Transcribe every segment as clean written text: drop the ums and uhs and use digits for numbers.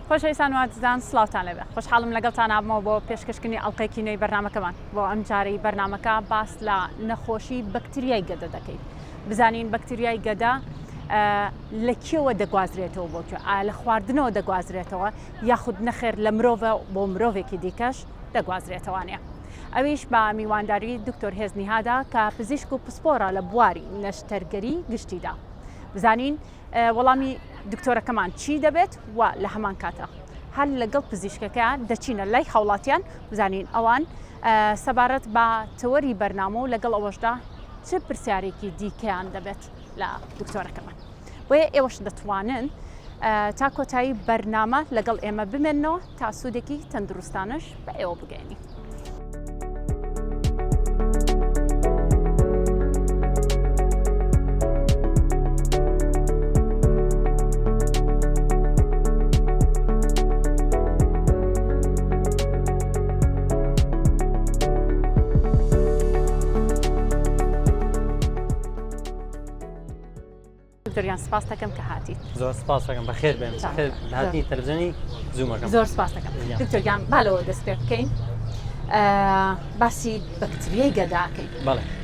خۆشەویستان و ئازیزان سڵاوتان لێبێ خۆشحاڵم لەگەڵتان ئابمەوە بۆ پێشکەشکردنی ئەڵلقەیەکی نوێی بەرنامەکەمان بۆ ئەم جارەی بەرنامەکە باس لە نەخۆشی بەکتریای گەدە دەکەین بزانین بەکتریای گەدە لە کێوە دەگوازرێتەوە بۆ کوێ ئایا لە خواردنەوە دەگوازرێتەوە یاخود نەخێر لە مرۆڤە بۆ مرۆڤێکی دیکەش دەگوازرێتەوانە ئەویش بە میوانداری دکتۆر هێز نیهادا کە پزیشک و پسپۆڕە لە بواری نەشتەرگەری گشتیدا بزانین وەڵامی دکتۆرەکەمان چی دەبێت و لە هەمان کاتە هەر لەگەڵ پزیشکەکە دەچینە لای هاوڵاتیان بزانین ئەوان سەبارەت بە تەوەری بەرنامە و لەگەڵ ئەوەشدا چ پرسیارێکی دیکەیان دەبێت لە دکتۆرەکەمان بۆیە ئێوەش دەتوانن تا کۆتایی بەرنامە لەگەڵ ئێمە بمێنەوە تا سوودێکی تەندروستانش بە ئێوە بگەێنین. دکتۆر گیان سپاس دەکەم کە هاتیت. زۆر سپاس دەکەم بەخێر بێن خێر هاتنی تەلەڤزیۆنی زوومەکەم. زۆر سپاس دەکەم دکتۆر گیان با لەوە دەست پێ بکەین باسی بەکتریای گەداکەین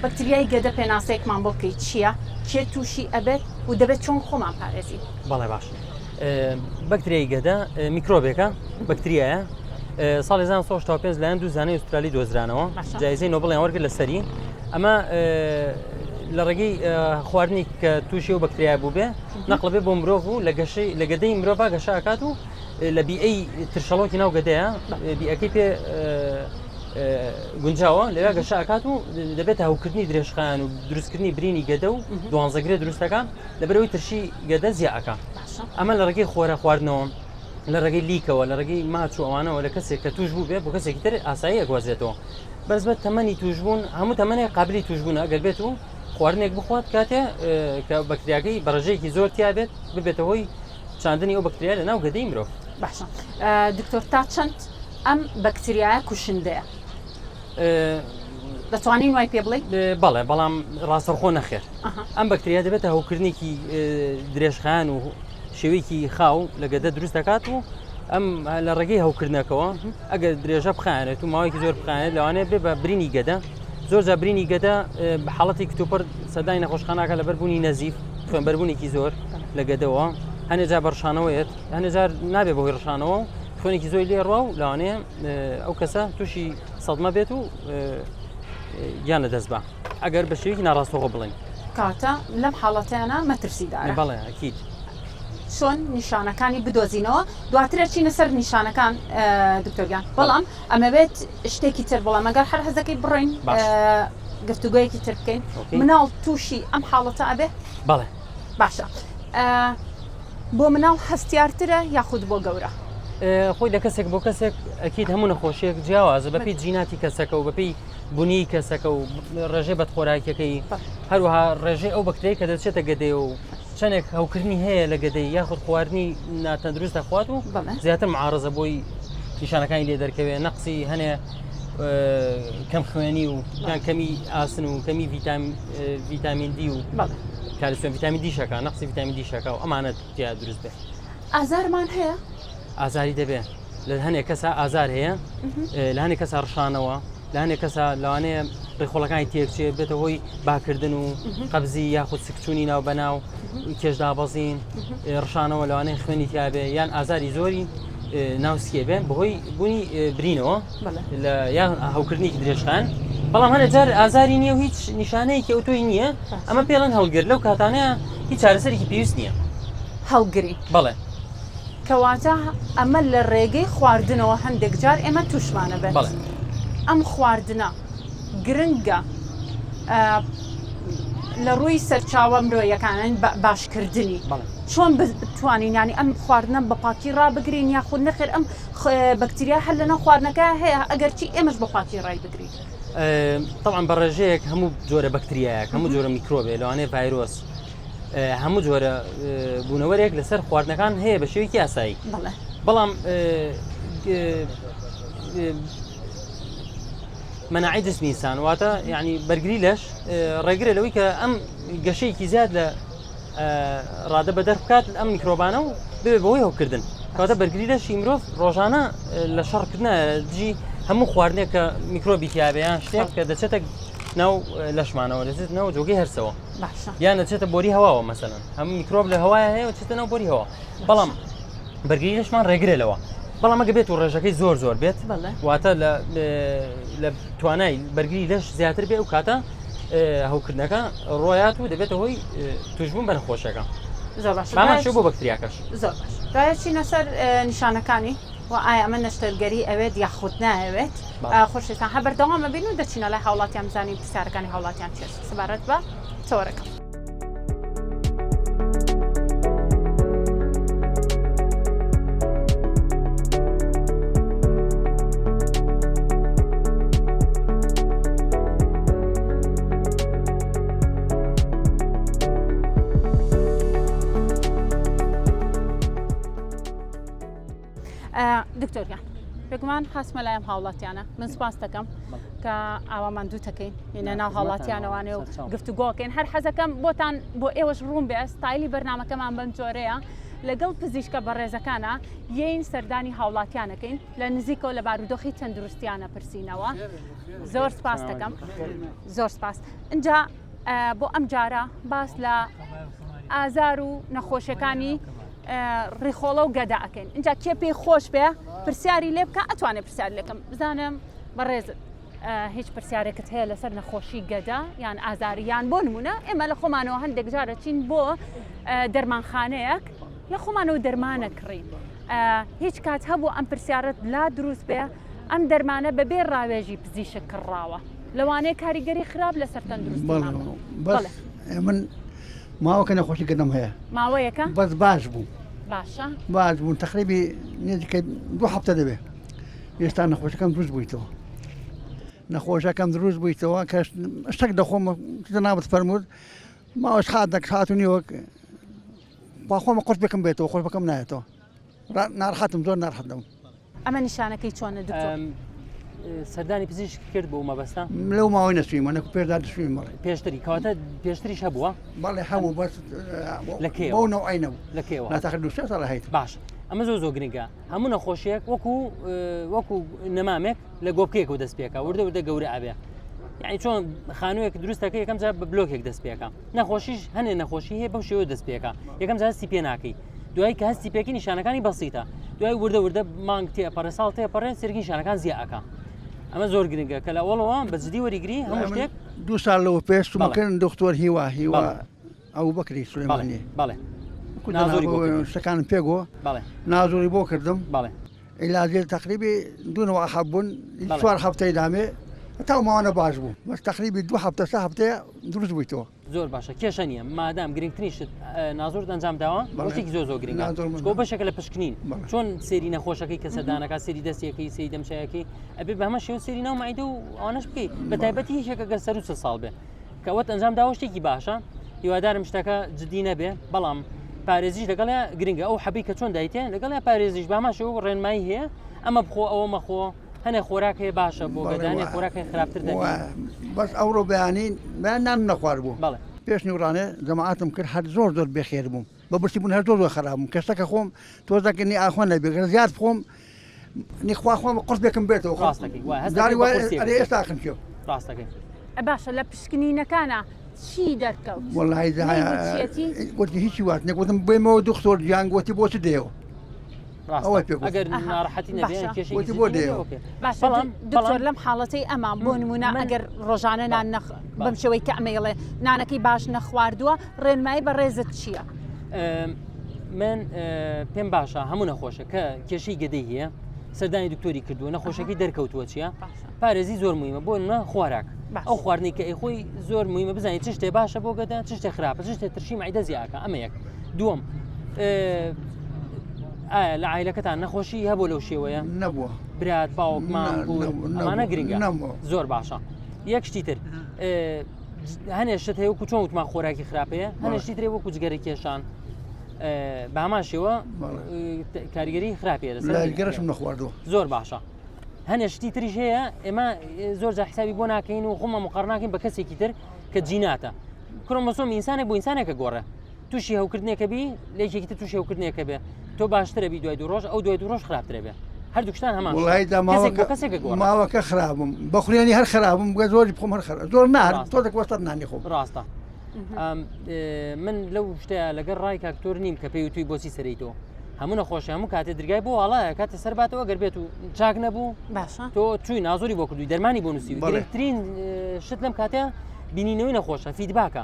بەکتریای گەدە پێناسەیەکمان بۆ بکەیت چییە کێ تووشی ئەبێت و دەبێت چۆن خۆمان پارێزین؟ بەڵێ باش بەکتریای گەدە میکرۆبێکە بەکتریایە ساڵی 1965 لایەن دوو زانای ئوسترالی دۆزرانەوە جایزەی نۆبڵیان وەرگرت لەسەری ئەمە لە ڕێگەی خواردنی کە تووشی و بەکتریا بوو بێ نەقڵ بێ بۆ مرۆڤ و لە گەشەی لە گەدەی مرۆڤ گەشە ئەکات و لە بیئەی ترشەڵۆکی ناو گەدەیە بیئەکەی پێ گونجاوە لەوێ گەشە ئەکات و دەبێتە هەوکردنی درێژخایەن و دروستکردنی برینی گەدە و دوانزەگرێ دروستەکە لەبەرەوەی ترشی گەدە زیا ئەکا ئەمە لە ڕێگەی خۆرە خواردنەوە لە ڕێگەی لیکەوە لە ڕێگەی ماچ و ئەوانەوە لە کەسێک کە توش بوو بێ بۆ کەسێکی تر ئاسایی ئەگوازێتەوە بەس بە تەمەنی توشبوون هەموو تەمەنێک قابلی توشبوونە ئەگەر بێت و خواردنێک بخوات کاتێ کە بەکتریاکەی بە ڕێژەیەکی زۆر تیا بێت ببێتە هۆی چاندنی ئەو بەکتریا لە ناو گەدەی مرۆڤ. باشە دکتۆر تا چەند ئەم بەکتریایە کوشندەیە؟ دەتوانین وای پێ بڵێین؟ بەڵێ بەڵام ڕاستەوخۆ نەخێر. ئەم بەکتریا دەبێتە هەوکردنێکی درێژخایەن و شێوەیەکی خاو لە گەدە دروست دەکات و ئەم لە ڕێگەی هەوکردنەکەەوە ئەگەر درێژە بخایەنێت و ماوەیەکی زۆر بخایەنێت لەوانەیە بێ بە برینی گەدە زۆر جا برینی گەدە بە حاڵەتی کتوپڕ سەدای نەخۆشخاناکە لەبەر بوونی نەزیف خوێنبەربوونێکی زۆر لە گەدەوە هەنێ جار بەڕشانەوەیەت هەنێ جار نابێ بەهۆی ڕشانەوە و خوێنێکی زۆری لێ ڕوا و لەوانەیە ئەو کەسە تووشی سەدمە بێت و گیان لەدەست بە ئەگەر بە شێوەیەکی ناڕاستەوخۆ بڵێین. کاتە لەم حاڵەتەیانە مەترسیدارە. بەڵێ ئەکید. چۆن نیشانەکانی بدۆزینەوە دواتر ئەچینە سەر نیشانەکان دکتۆر گیان بەڵام ئەمەوێت شتێکی تر بڵێم ئەگەر هەر حەزەکەی بڕۆین گفتوگۆیەکی تر بکەین مناڵ تووشی ئەم حاڵەتە ئەبێ؟ بەڵێ. باشە بۆ مناڵ هەستیارترە یاخود بۆ گەورە؟ خۆی لە کەسێک بۆ کەسێک ئەکید هەموو نەخۆشیەک جیاوازە بەپی جیناتی کەسەکە و بەپی بونی کەسەکە و ڕێژەی بەدخۆراکیەکەی هەروەها ڕێژەی ئەو بەکتریای کە دەچێتە گەدەی و چەندێک هەوکردنی هەیە لە گەدەی یاخود خواردنی ناتەندروست دەخوات و زیاتر معارزە بۆی نیشانەکانی لێ دەرکەوێ نەقسی هەنێ کەم خوێنی و یان کەمی ئاسن و کەمی ڤیتامین دی و کالسیۆم ڤیتامین دی شەکە نەقسی ڤیتامین دی شەکە و ئەمانە تیا دروست بێ ئازارمان هەیە ئازاری دەبێ لە هەنێک کەسە ئازار هەیە لە هەنێک کەسە ڕشانەوە لە هەنێک کەسە لەوانەیە ڕیخۆڵەکانی تێکچێ بێتە هۆی باکردن و قەبزی یاخود سکچوونی ناو بەناو کێشدابەزین ڕشانەوە لەوانەیە خوێنی تیاابێ یان ئازاری زۆری ناوسکێ بێ بەهۆی بوونی برینەوە لە یان هەوکردنێکی درێژخان بەڵام هەنێ جار ئازاری نییە و هیچ نیشانەیەکی ئەو تۆی نییە ئەمە پێڵەن هەڵگر لەو کاتانەیە هیچ چارەسەرێکی پێویست نییە هەڵگری بەڵێ کەواتە ئەمە لە ڕێگەی خواردنەوە هەندێک جار ئێمە تووشمانە بێت ئەم خواردنە گرنگە لە ڕووی سەرچاوە مرۆیەکان باشکردنی چۆن بتوانین ینی ئەم خواردنە بە پاکی ڕابگرین یاخود نەخێر ئەم بەکتریا هەر لەناو خواردنەکە هەیە ئەگەرچی ئێمەش بە پاکی ڕای بگرین طبعا بە ڕێژەیەک هەموو جۆرە بەکتریایەک هەموو جۆرە میکرۆبێ لەوانەیە ڤایرۆس هەموو جۆرە بوونەوەرێک لەسەر خواردنەکان هەیە بە شێوەیەکی ئاسایی بەڵام مەناعی جسمی ئینسان واتە یعنی بەرگری لەش ڕێگرە لەوەی کە ئەم گەشەیەکی زیاد لە ڕادە بە دەر بکات ئەم میکرۆبانە و ببێ بەهۆی هەوکردن. کەواتە بەرگری لەشی مرۆڤ ڕۆژانە لە شەڕکردنە دژی هەموو خواردنێک کە میکرۆبی تیاابێ یان شتێک کە دەچێتە ناو لەشمانەوە دەچێت ناو جۆگەی هەرسەوە یان دەچێتە بۆری هەواوە مەسەلەن هەموو میکرۆب لە هەوایە هەیە و چێتە ناو بۆری هەوا بەڵام بەرگری لەشمان ڕێگرە لەوە بەڵام ئەگە بێت و ڕێژەکەی زۆر زۆر بێت واتە لە توانای بەرگری لەش زیاتر بێ و کاتە هەوکردنەکە ڕۆیات و دەبێتە هۆی توشبوون بە نەخۆشەکە زۆر باشە بۆ بەکتریاکەش زۆر باش دوایە چینە سەر نیشانەکانی و ئایا ئەمە نەشتەرگەری ئەوێت یاخود نایەوێت خۆشتان هە بەردەوام ئەبین و دەچینە لای هاوڵاتیان بزانین پرسیارەکانی هاوڵاتیان چێت سەبارەت بە تەوەرەکە. دکتۆر گیان بێگومان هاتمە لایم هاوڵاتیانە من سپاس دەکەم کە ئاوامان دوو تەکەین هینە ناو هاوڵاتیانەوانێ و گفتوگۆکەین هەر حەزەکەم بۆتان بۆ ئێوەش ڕوون بێ ستایلی بەرنمەکەمان بەم جۆرەیە لەگەڵ پزیشکە بەڕێزەکانە یین سەردانی هاوڵاتیانەکەین لە نزیکەوە لە بارودۆخی تەندروستیانە پرسینەوە زۆر سپاس دەکەم زۆر سپاس اینجا بۆ ئەم جارە باس لە ئازار و نەخۆشیەکانی ڕیخۆڵە و گەدە ئەکەین اینجا کێ پێی خۆش بێ پرسیاری لێ بکە ئەتوانێ پرسیار لەکەم بزانم بەڕێزت هیچ پرسیارێکت هەیە لەسەر نەخۆشی گەدە یان ئازاریان بۆ نمونە ئێمە لە خۆمانەوە هەندێک جارە چین بۆ دەرمانخانەیەک لە خۆمانەوە دەرمانە کڕین هیچ کات هەبوو ئەم پرسیارت لا دروست بێ ئەم دەرمانە بەبێ ڕاوێژی پزیشک کڕاوە لەوانەیە کاریگەری خراپ لەسەر تەندروستی بەڵێ من ماوەکە نەخۆشی گەدەم هەیە ماوەیەکە بەس باش بوو باشە باش بوون تقریبی نزیکە دوو هەفتە دەبێ ئێستا نەخۆشەکەم دروست بوویتەوە نەخۆشەکەم دروست بوویتەوە کە شتێک دەخۆم جەنابت فەرمووت ماوە ساعت دەک ساعت و نیوەک خۆمە قورس بکەم بێتەوە خۆش بکەم نایەتەوە ناڕەحەتم زۆر ناڕەحەت دەبم. ئەمە نیشانەکەی چۆنە دکتۆر؟ سەردانی پزیشک کرد بۆ مەبەستە؟ لەو ماوەی نەچوویمە نەکو پێشدا دەچووین بەڵێ. پێشتری کەواتە پێشتریش هەبووە؟ بەڵێ هەبوو بەس لە کەیەوە؟ بەو نەوعەی نەبوو. لە کەیەوە؟ لا تاقریبا دوو سێ ساڵە هەیە. باش ئەمە زۆر زۆر گرنگە هەموو نەخۆشیەک وەکو وەکو نەمامێک لە گۆپکەیەکەوە دەست پێکا وردە وردە گەورە ئەبێ یعنی چۆن خانوویەک دروستەکە یەکەم جار بە بلۆکێک دەست پێکا نەخۆشیش هەنێ نەخۆشی هەیە بەو شێوە دەست پێکا یەکەم جار هەستی پێ ناکەی دوای کە هەستی پێکی نیشانەکانی بەسیتە دوای وردە وردە مانگ تێپەڕێ ساڵ تێپەڕێ سێرگی نیشانەکان زیا ئەکا ئەمە زۆر گرنگە کە لە ئەوڵەوە بە جدی وەریگری هەموو شتێک دوو ساڵ لەوە پێش چوومەکەن دکتۆر هیوا هیوا ئەو بەکری سلێمانی بەڵێ نازۆری بۆ شتەکانم پێگۆ بەڵێ نازۆری بۆ کردم بەڵێ عیلاجێ تقریبی دوو نەوە حەب بوون چوار هەفتەی دامێ تا ماوانە باش بوو بەس تقریبی دوو هەفتە سێ هەفتەیە دروست بوویتەوە زۆر باشە کێشە نییە مادام گرنگترین شت نازۆرت ئەنجام داوە شتێکی زۆر زۆر گرنگە بۆ بەشێکە لە پشکنین چۆن سێری نەخۆشەکەی کە سەردانەکە سێری دەستیەکەی سێری دەمچایەکەی ئەبێ بە هەمە شێوە سێری ناو مەعیدە و ئەوانەش بکەیت بە تایبەتی یەکێکە گەر سەر و ساڵ بێ کە ئەوەت ئەنجام داوە شتێکی باشە هیوادارم شتەکە جدی نەبێ بەڵام پارێزیش لەگەڵ گرنگە ئەو حەبی کە چۆن دایتێ لەگەڵ پارێزیش باماشەوە ڕێنمایی هەیە ئەمە بخۆ ئەوە مەخۆ هەنێ خۆراک هەیە باشە بۆ گەدە هەنێ خۆراک هەیە خراپتر دەبێت. بەس ئەوڕۆ بەیانی بەیان نانم نەخوارد بوو بەڵێ. پێش نیوڕانێ جەماعەتم کرد هەر زۆر زۆر بێخێر بووم بە برسی بوون هەر زۆر زۆر خەراب بووم کەسەکە خۆم تۆزەکە نی ئاخۆن نەبێ گەر زیاد بخۆم نی خوا خۆم قورس بێکم بێتەوە خۆم ڕاستەکەی وایە هەست جاری دەکەی بە وایە قورسیەک ئەرێ بێت. ئێستا خنکێم. ڕاستەکەی. باشە لە پشکنینەکانا چی دەرکەوت؟ وەڵی نەیگوت چیەتی؟ گوتی هیچی وات نەگوتم بێمەوە دکتۆر گیان گوتی بۆ چ دێەوە ئەوەی پێ گوت. ئەگەر ناڕەحەتی نەبێ باشە. کێشەیەکی وتی جدی بۆ نەبێ، دێیەوە. okay. باشە بەڵام دکتۆر بەڵام لەم حاڵەتەی ئەمان بۆ نمونە من ئەگەر ڕۆژانە نان نەخ بەڵێ. بەم شێوەی کە ئەمەیڵێ نانەکەی باش نەخواردووە ڕێنمایی بەڕێزت چییە؟ من پێم باشە هەموو نەخۆشە کە کێشەی گەدەی هەیە سەردانی دکتۆری کردووە نەخۆشەکەی دەرکەوتووە چییە پارێزی زۆر مویمە بۆ نە خۆراک ئەو خواردنی کە ئەی خۆی زۆر مویمە بزانین چ شتێ باشە بۆ گەدە چ شتێ خراپە چ شتێ ترشی مەعیدە زیاکە ئەمە یەک دووەم ئایا لە عیلەکەتان نەخۆشی هەبوو لەو شێوەیە نەبووە برات باوکمان ئەمانە گرنگە زۆر باشە یەک شتی تر هەنێ شت هەیە وەکو چۆن وتمان خۆراکی خراپەیە هەنێ شتی ترێ وەکو جگەرە کێشان بە هەمان شێوە کاریگەری خراپی لەسەر نەخواردووە زۆر باشە هەنێ شتی تریش هەیە ئێمە زۆر جا حسابی بۆ ناکەین و خۆمان مقڕ ناکەین بە کەسێکی تر کە جیناتە کرۆمۆسۆم ئینسانێک بۆ ئینسانێکە گۆڕێ تووشی هەوکردنێکە بی لە یەکێکی تر تووشی هەوکردنێکە بێ تۆ باشترە بی دوای دوو ڕۆژ ئەو دوای دوو ڕۆژ خراپترە بێ هەردووکشتان هەمان شتە. وڵی دا کەسێک بۆ ماوەکە کەسێک گۆڕێت. ماوەکە خراپم بە خوێنی هەر خراپم بگە زۆری بخۆم هەر خراپ زۆر نار ڕاستە. تۆزێک وەستەر نانی خۆم ڕاستە ئەم، ئێ، من لەو شتەیە لەگەر ڕای کاکتۆر نیم کە پێی وتووی بۆچی سەری تۆ هەموو نەخۆشی هەموو کاتێ درگای بۆ واڵایە کاتێ سەر باتەوە گەر بێت و چاک نەبوو باشە تۆ چووی نازۆری بۆ کردووی دەرمانی بۆ نووسیوی بەڵێ. گرنگترین اه، شت لەم کاتە بینینەوەی نەخۆشە feedback ە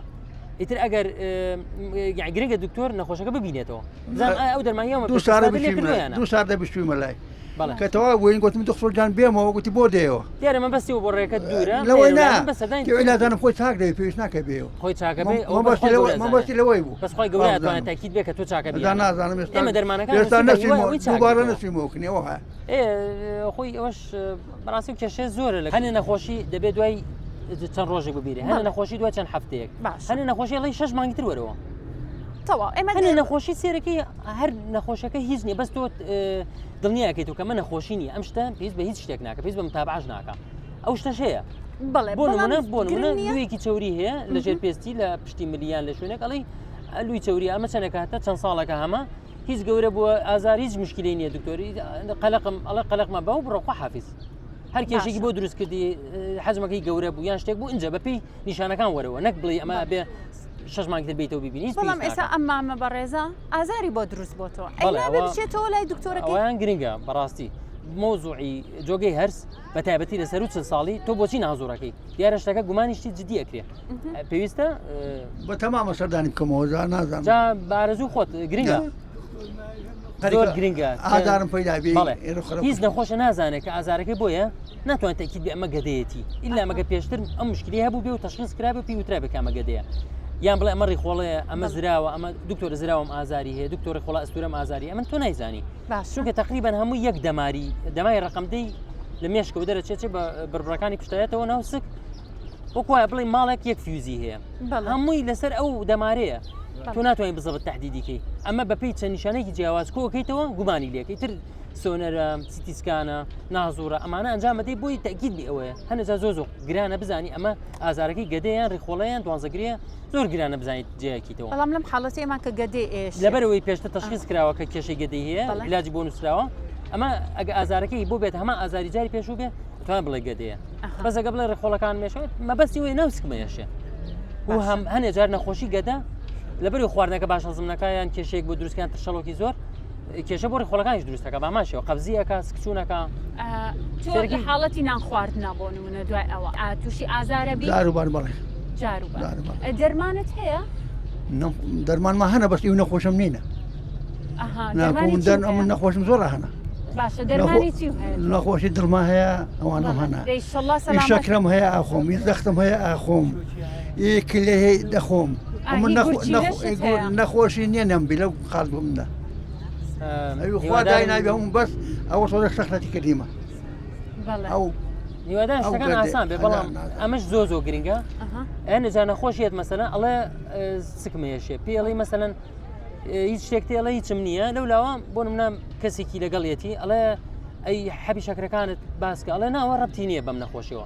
ئیتر ئەگەر اه، گرنگە دکتۆر نەخۆشەکە ببینێتەوە بزان ئایا ئەو دەرمانیەوە دوو سارە بچیمە دوو سار دەبشتویمە لای بەڵێ کە تەواو بووین گوتم دکتۆر جان بێمەوە گوتی بۆ دێەوە دیارە مەبەستی بۆ ڕێکە دوورە لەوەی نا بە سەردانی کێ نازانم خۆی چاک دەبێ پێویست ناکە بێەوە خۆی چاکە بێ ئەوە بەس مەبەستی خۆی لەوەی گەورە مەبەستی ئەزانێ. لەوەی بوو بەس خۆی گەورە وابزانم. ئەتوانێت تاکید بێ کە تۆ چاکە بی دا نازانم ئێستا ئێمە دەرمانەکان ئێستا نووسین بە نەچیمەوە هیوای ئەوەی چاک دووبارە بیتەوە. نەچیمەوە کنێەوە هەیە ئێ خۆی ئەوەش بەڕاستی و کێشەی زۆرە لە هەنێ نەخۆشی دەبێت دوای چەند ڕۆژێک ببیرێ هەنێ بەڵێ. نەخۆشی دوای چەند هەفتەیەک باشە. هەنێ نەخۆشی ئەڵێی شەش مانگی تر وەرەوە تەواو ئێمە هەنێ نەخۆشی سێرەکەی هەر نەخۆشەکە هیچ نییە بەس تۆ دڵنیاکەیت و کە ئەمە نەخۆشی نییە ئەم شتە پێویست بە هیچ شتێک ناکە پێویست بە متابعەش ناکە ئەو شتەش هەیە بەڵێ بۆ نمونە بەڵام بۆ نمونە گرنگ نییە. لوویەکی چەوری هەیە لە ژێر پێستی لە پشتی ملیان لە شوێنێک ئەڵێی لووی چەوری ئەمە چەندێک هاتە چەند ساڵەکە هەمە هیچ گەورە بووە ئازار هیچ مشکلی نییە دکتۆری قەلقم ئەڵێ قەلقمە بەو بڕۆ خوا حافیز هەر کێشێکی بۆ دروست کردی حەجمەکەی گەورە بوو یان شتێک بوو اینجا بەپێی نیشانەکان وەرەوە نەک بڵێ ئەمە بێ شەش مانگ تر بیتەوە ببینی هیچ بەڵام پێویست ئێستا ناکات. ئەم مامە بەڕێزە ئازاری بۆ دروست بۆتەوە ئەی بەڵێ، نابێ ئەوە- بچێتەوە لای دکتۆرەکەی ئەوەیان گرنگە بەڕاستی مۆزوعی جۆگەی هەرس بە تایبەتی لە سەرو چل ساڵی تۆ بۆچی نازۆرەکەی دیارە شتەکە گومانی شتی جدی ئەکرێ پێویستە بە تەمامە سەردانی بکەمەوە جا نازانم جا بارزوو خۆت گرنگە زۆر گرنگە ئازارم پەیدا بێ بەڵێ هیچ نەخۆشە نازانێت کە ئازارەکەی بۆیە ناتوانێت تەکید بێ ئەمە گەدەیەتی ئیلا مەگە پێشتر ئەم مشکلی هەبوو بێ و تەشخیص کرابێ پێی وترابێ کە ئەمە گەدەیە یان بڵێ ئەمە ڕیخۆڵەیە ئەمە زراوە ئەمە دکتۆر زراوم ئازاری هەیە دکتۆر ڕیخۆڵە ئەستورم ئازاری ئەمن تۆ نایزانی چونکە تقریبا هەموو یەک دەماری دەمای ڕقم دەی لە مێشکەوە دەرەچێت بە بڕبڕەکانی پشتایەتەوە ناو سک وەک وایە بڵێ ماڵێک یەک فیوزی هەیە هەمووی لەسەر ئەو دەمارەیە تۆ ناتوانین بزەبت تهدیدیکەی ئەمە بەپێی چەند نیشانێکی جیاواز کۆکەیتەوە گومانی لەکەی تر سۆنەرە CT scan ە نازوورە ئەمانە ئەنجامەدەی بۆی تەکید بی ئەوەیە هەنەجا زۆ زۆر گرانە بزانی ئەمە ئازارەکەی گەدەیان ڕیخۆڵەیان دوانزەگرەیە زۆر گرانە بزانیت جێیەکیتەوە بەڵام لەم حاڵەتی ئێمە کە گەدەی ئێش لەبەرەوەی پێشتر تەشخیص کراوە کە کێشەی گەدەی هەیە علاجی بۆ نووسراوە ئەمە ئەگە ئازارەکەی بۆ بێت هەمان ئازاری جاری پێشوو بێ توان بڵێ گەدەیە بەس ئەگە بڵێ ڕێخۆڵەکان مێشێت مەبەستی وێ ناوسکمە یەشێ و هەم هەنێ جار نەخۆشی گەدە لەبەری خواردنەکە باش هەزم نەکە یان کێشەیەک بۆ دروستکان ترشەڵۆکی زۆر کێشە بۆ ڕێخۆڵەکانیش دروستەکە باماشەوە قەبزیەکە سکچوونەکە تۆ حاڵەتی نان خواردنە بۆ نمونە دوای ئەوە تووشی ئازارە بی جاروبار بەڵێ جاروبار دەرمانت هەیە دەرمانمان هەنە بەس ئیو نەخۆشم نینە من نەخۆشم زۆر هەنە باشە دەرمانی چی هەیە نەخۆشی دڵما هەیە ئەوانم هەنە شەکرم هەیە ئاخۆم ی زەختم هەیە ئاخۆم ی کلێ هەیە دەخۆم من نەخۆشی نییە نەمبی لەو خاڵ بمدا ئەوی خوا داینابێ هەموو بەس ئەوە تۆزە سەختی کردیمە ئەو هیوادارم شتەکان ئاسان بێ بەڵام ئەمەش زۆر زۆر گرنگە ئەنە جا نەخۆشیت مەسەلەن ئەڵێ سکمەیەشێ پێڵی مەسەلەن هیچ شتێک تێڵێ هیچم نییە لەو لاوە بۆ منە کەسێکی لەگەڵیەتی ئەڵێ ئەی حەبی شەکرەکانت باسکە ئەڵێ ناوە ڕەتی نییە بەم نەخۆشیەوە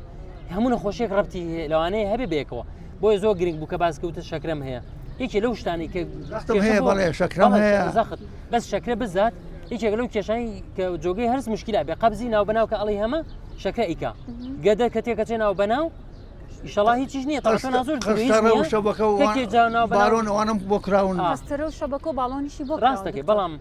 هەموو نەخۆشیێک ڕەتی لەوانەیە هەبێ بێکەوە بۆیە زۆر گرنگ بوو کە باس کەوتە شەکرم هەیە یەکێ لەو شتانی کە هەیە بەڵێ شەکرم هەیە زەخت بەس شەکرە بزات یەکێک لەو کێشانی کە جۆگەی هەرس مشکلە بێ قەبزی ناو بەناو کە ئەڵی هەمە شەکرە ئیکا گەدە کە تێکەچێ ناو بەناو ئیشەڵا هیچیش نییە تەڕەکە نازۆر قەستەرە و شەبەکە و باڵۆن ئەوانم بۆ کراون قەستەرە و شەبەکە و باڵۆنیشی بۆ ڕاستەکەی بەڵام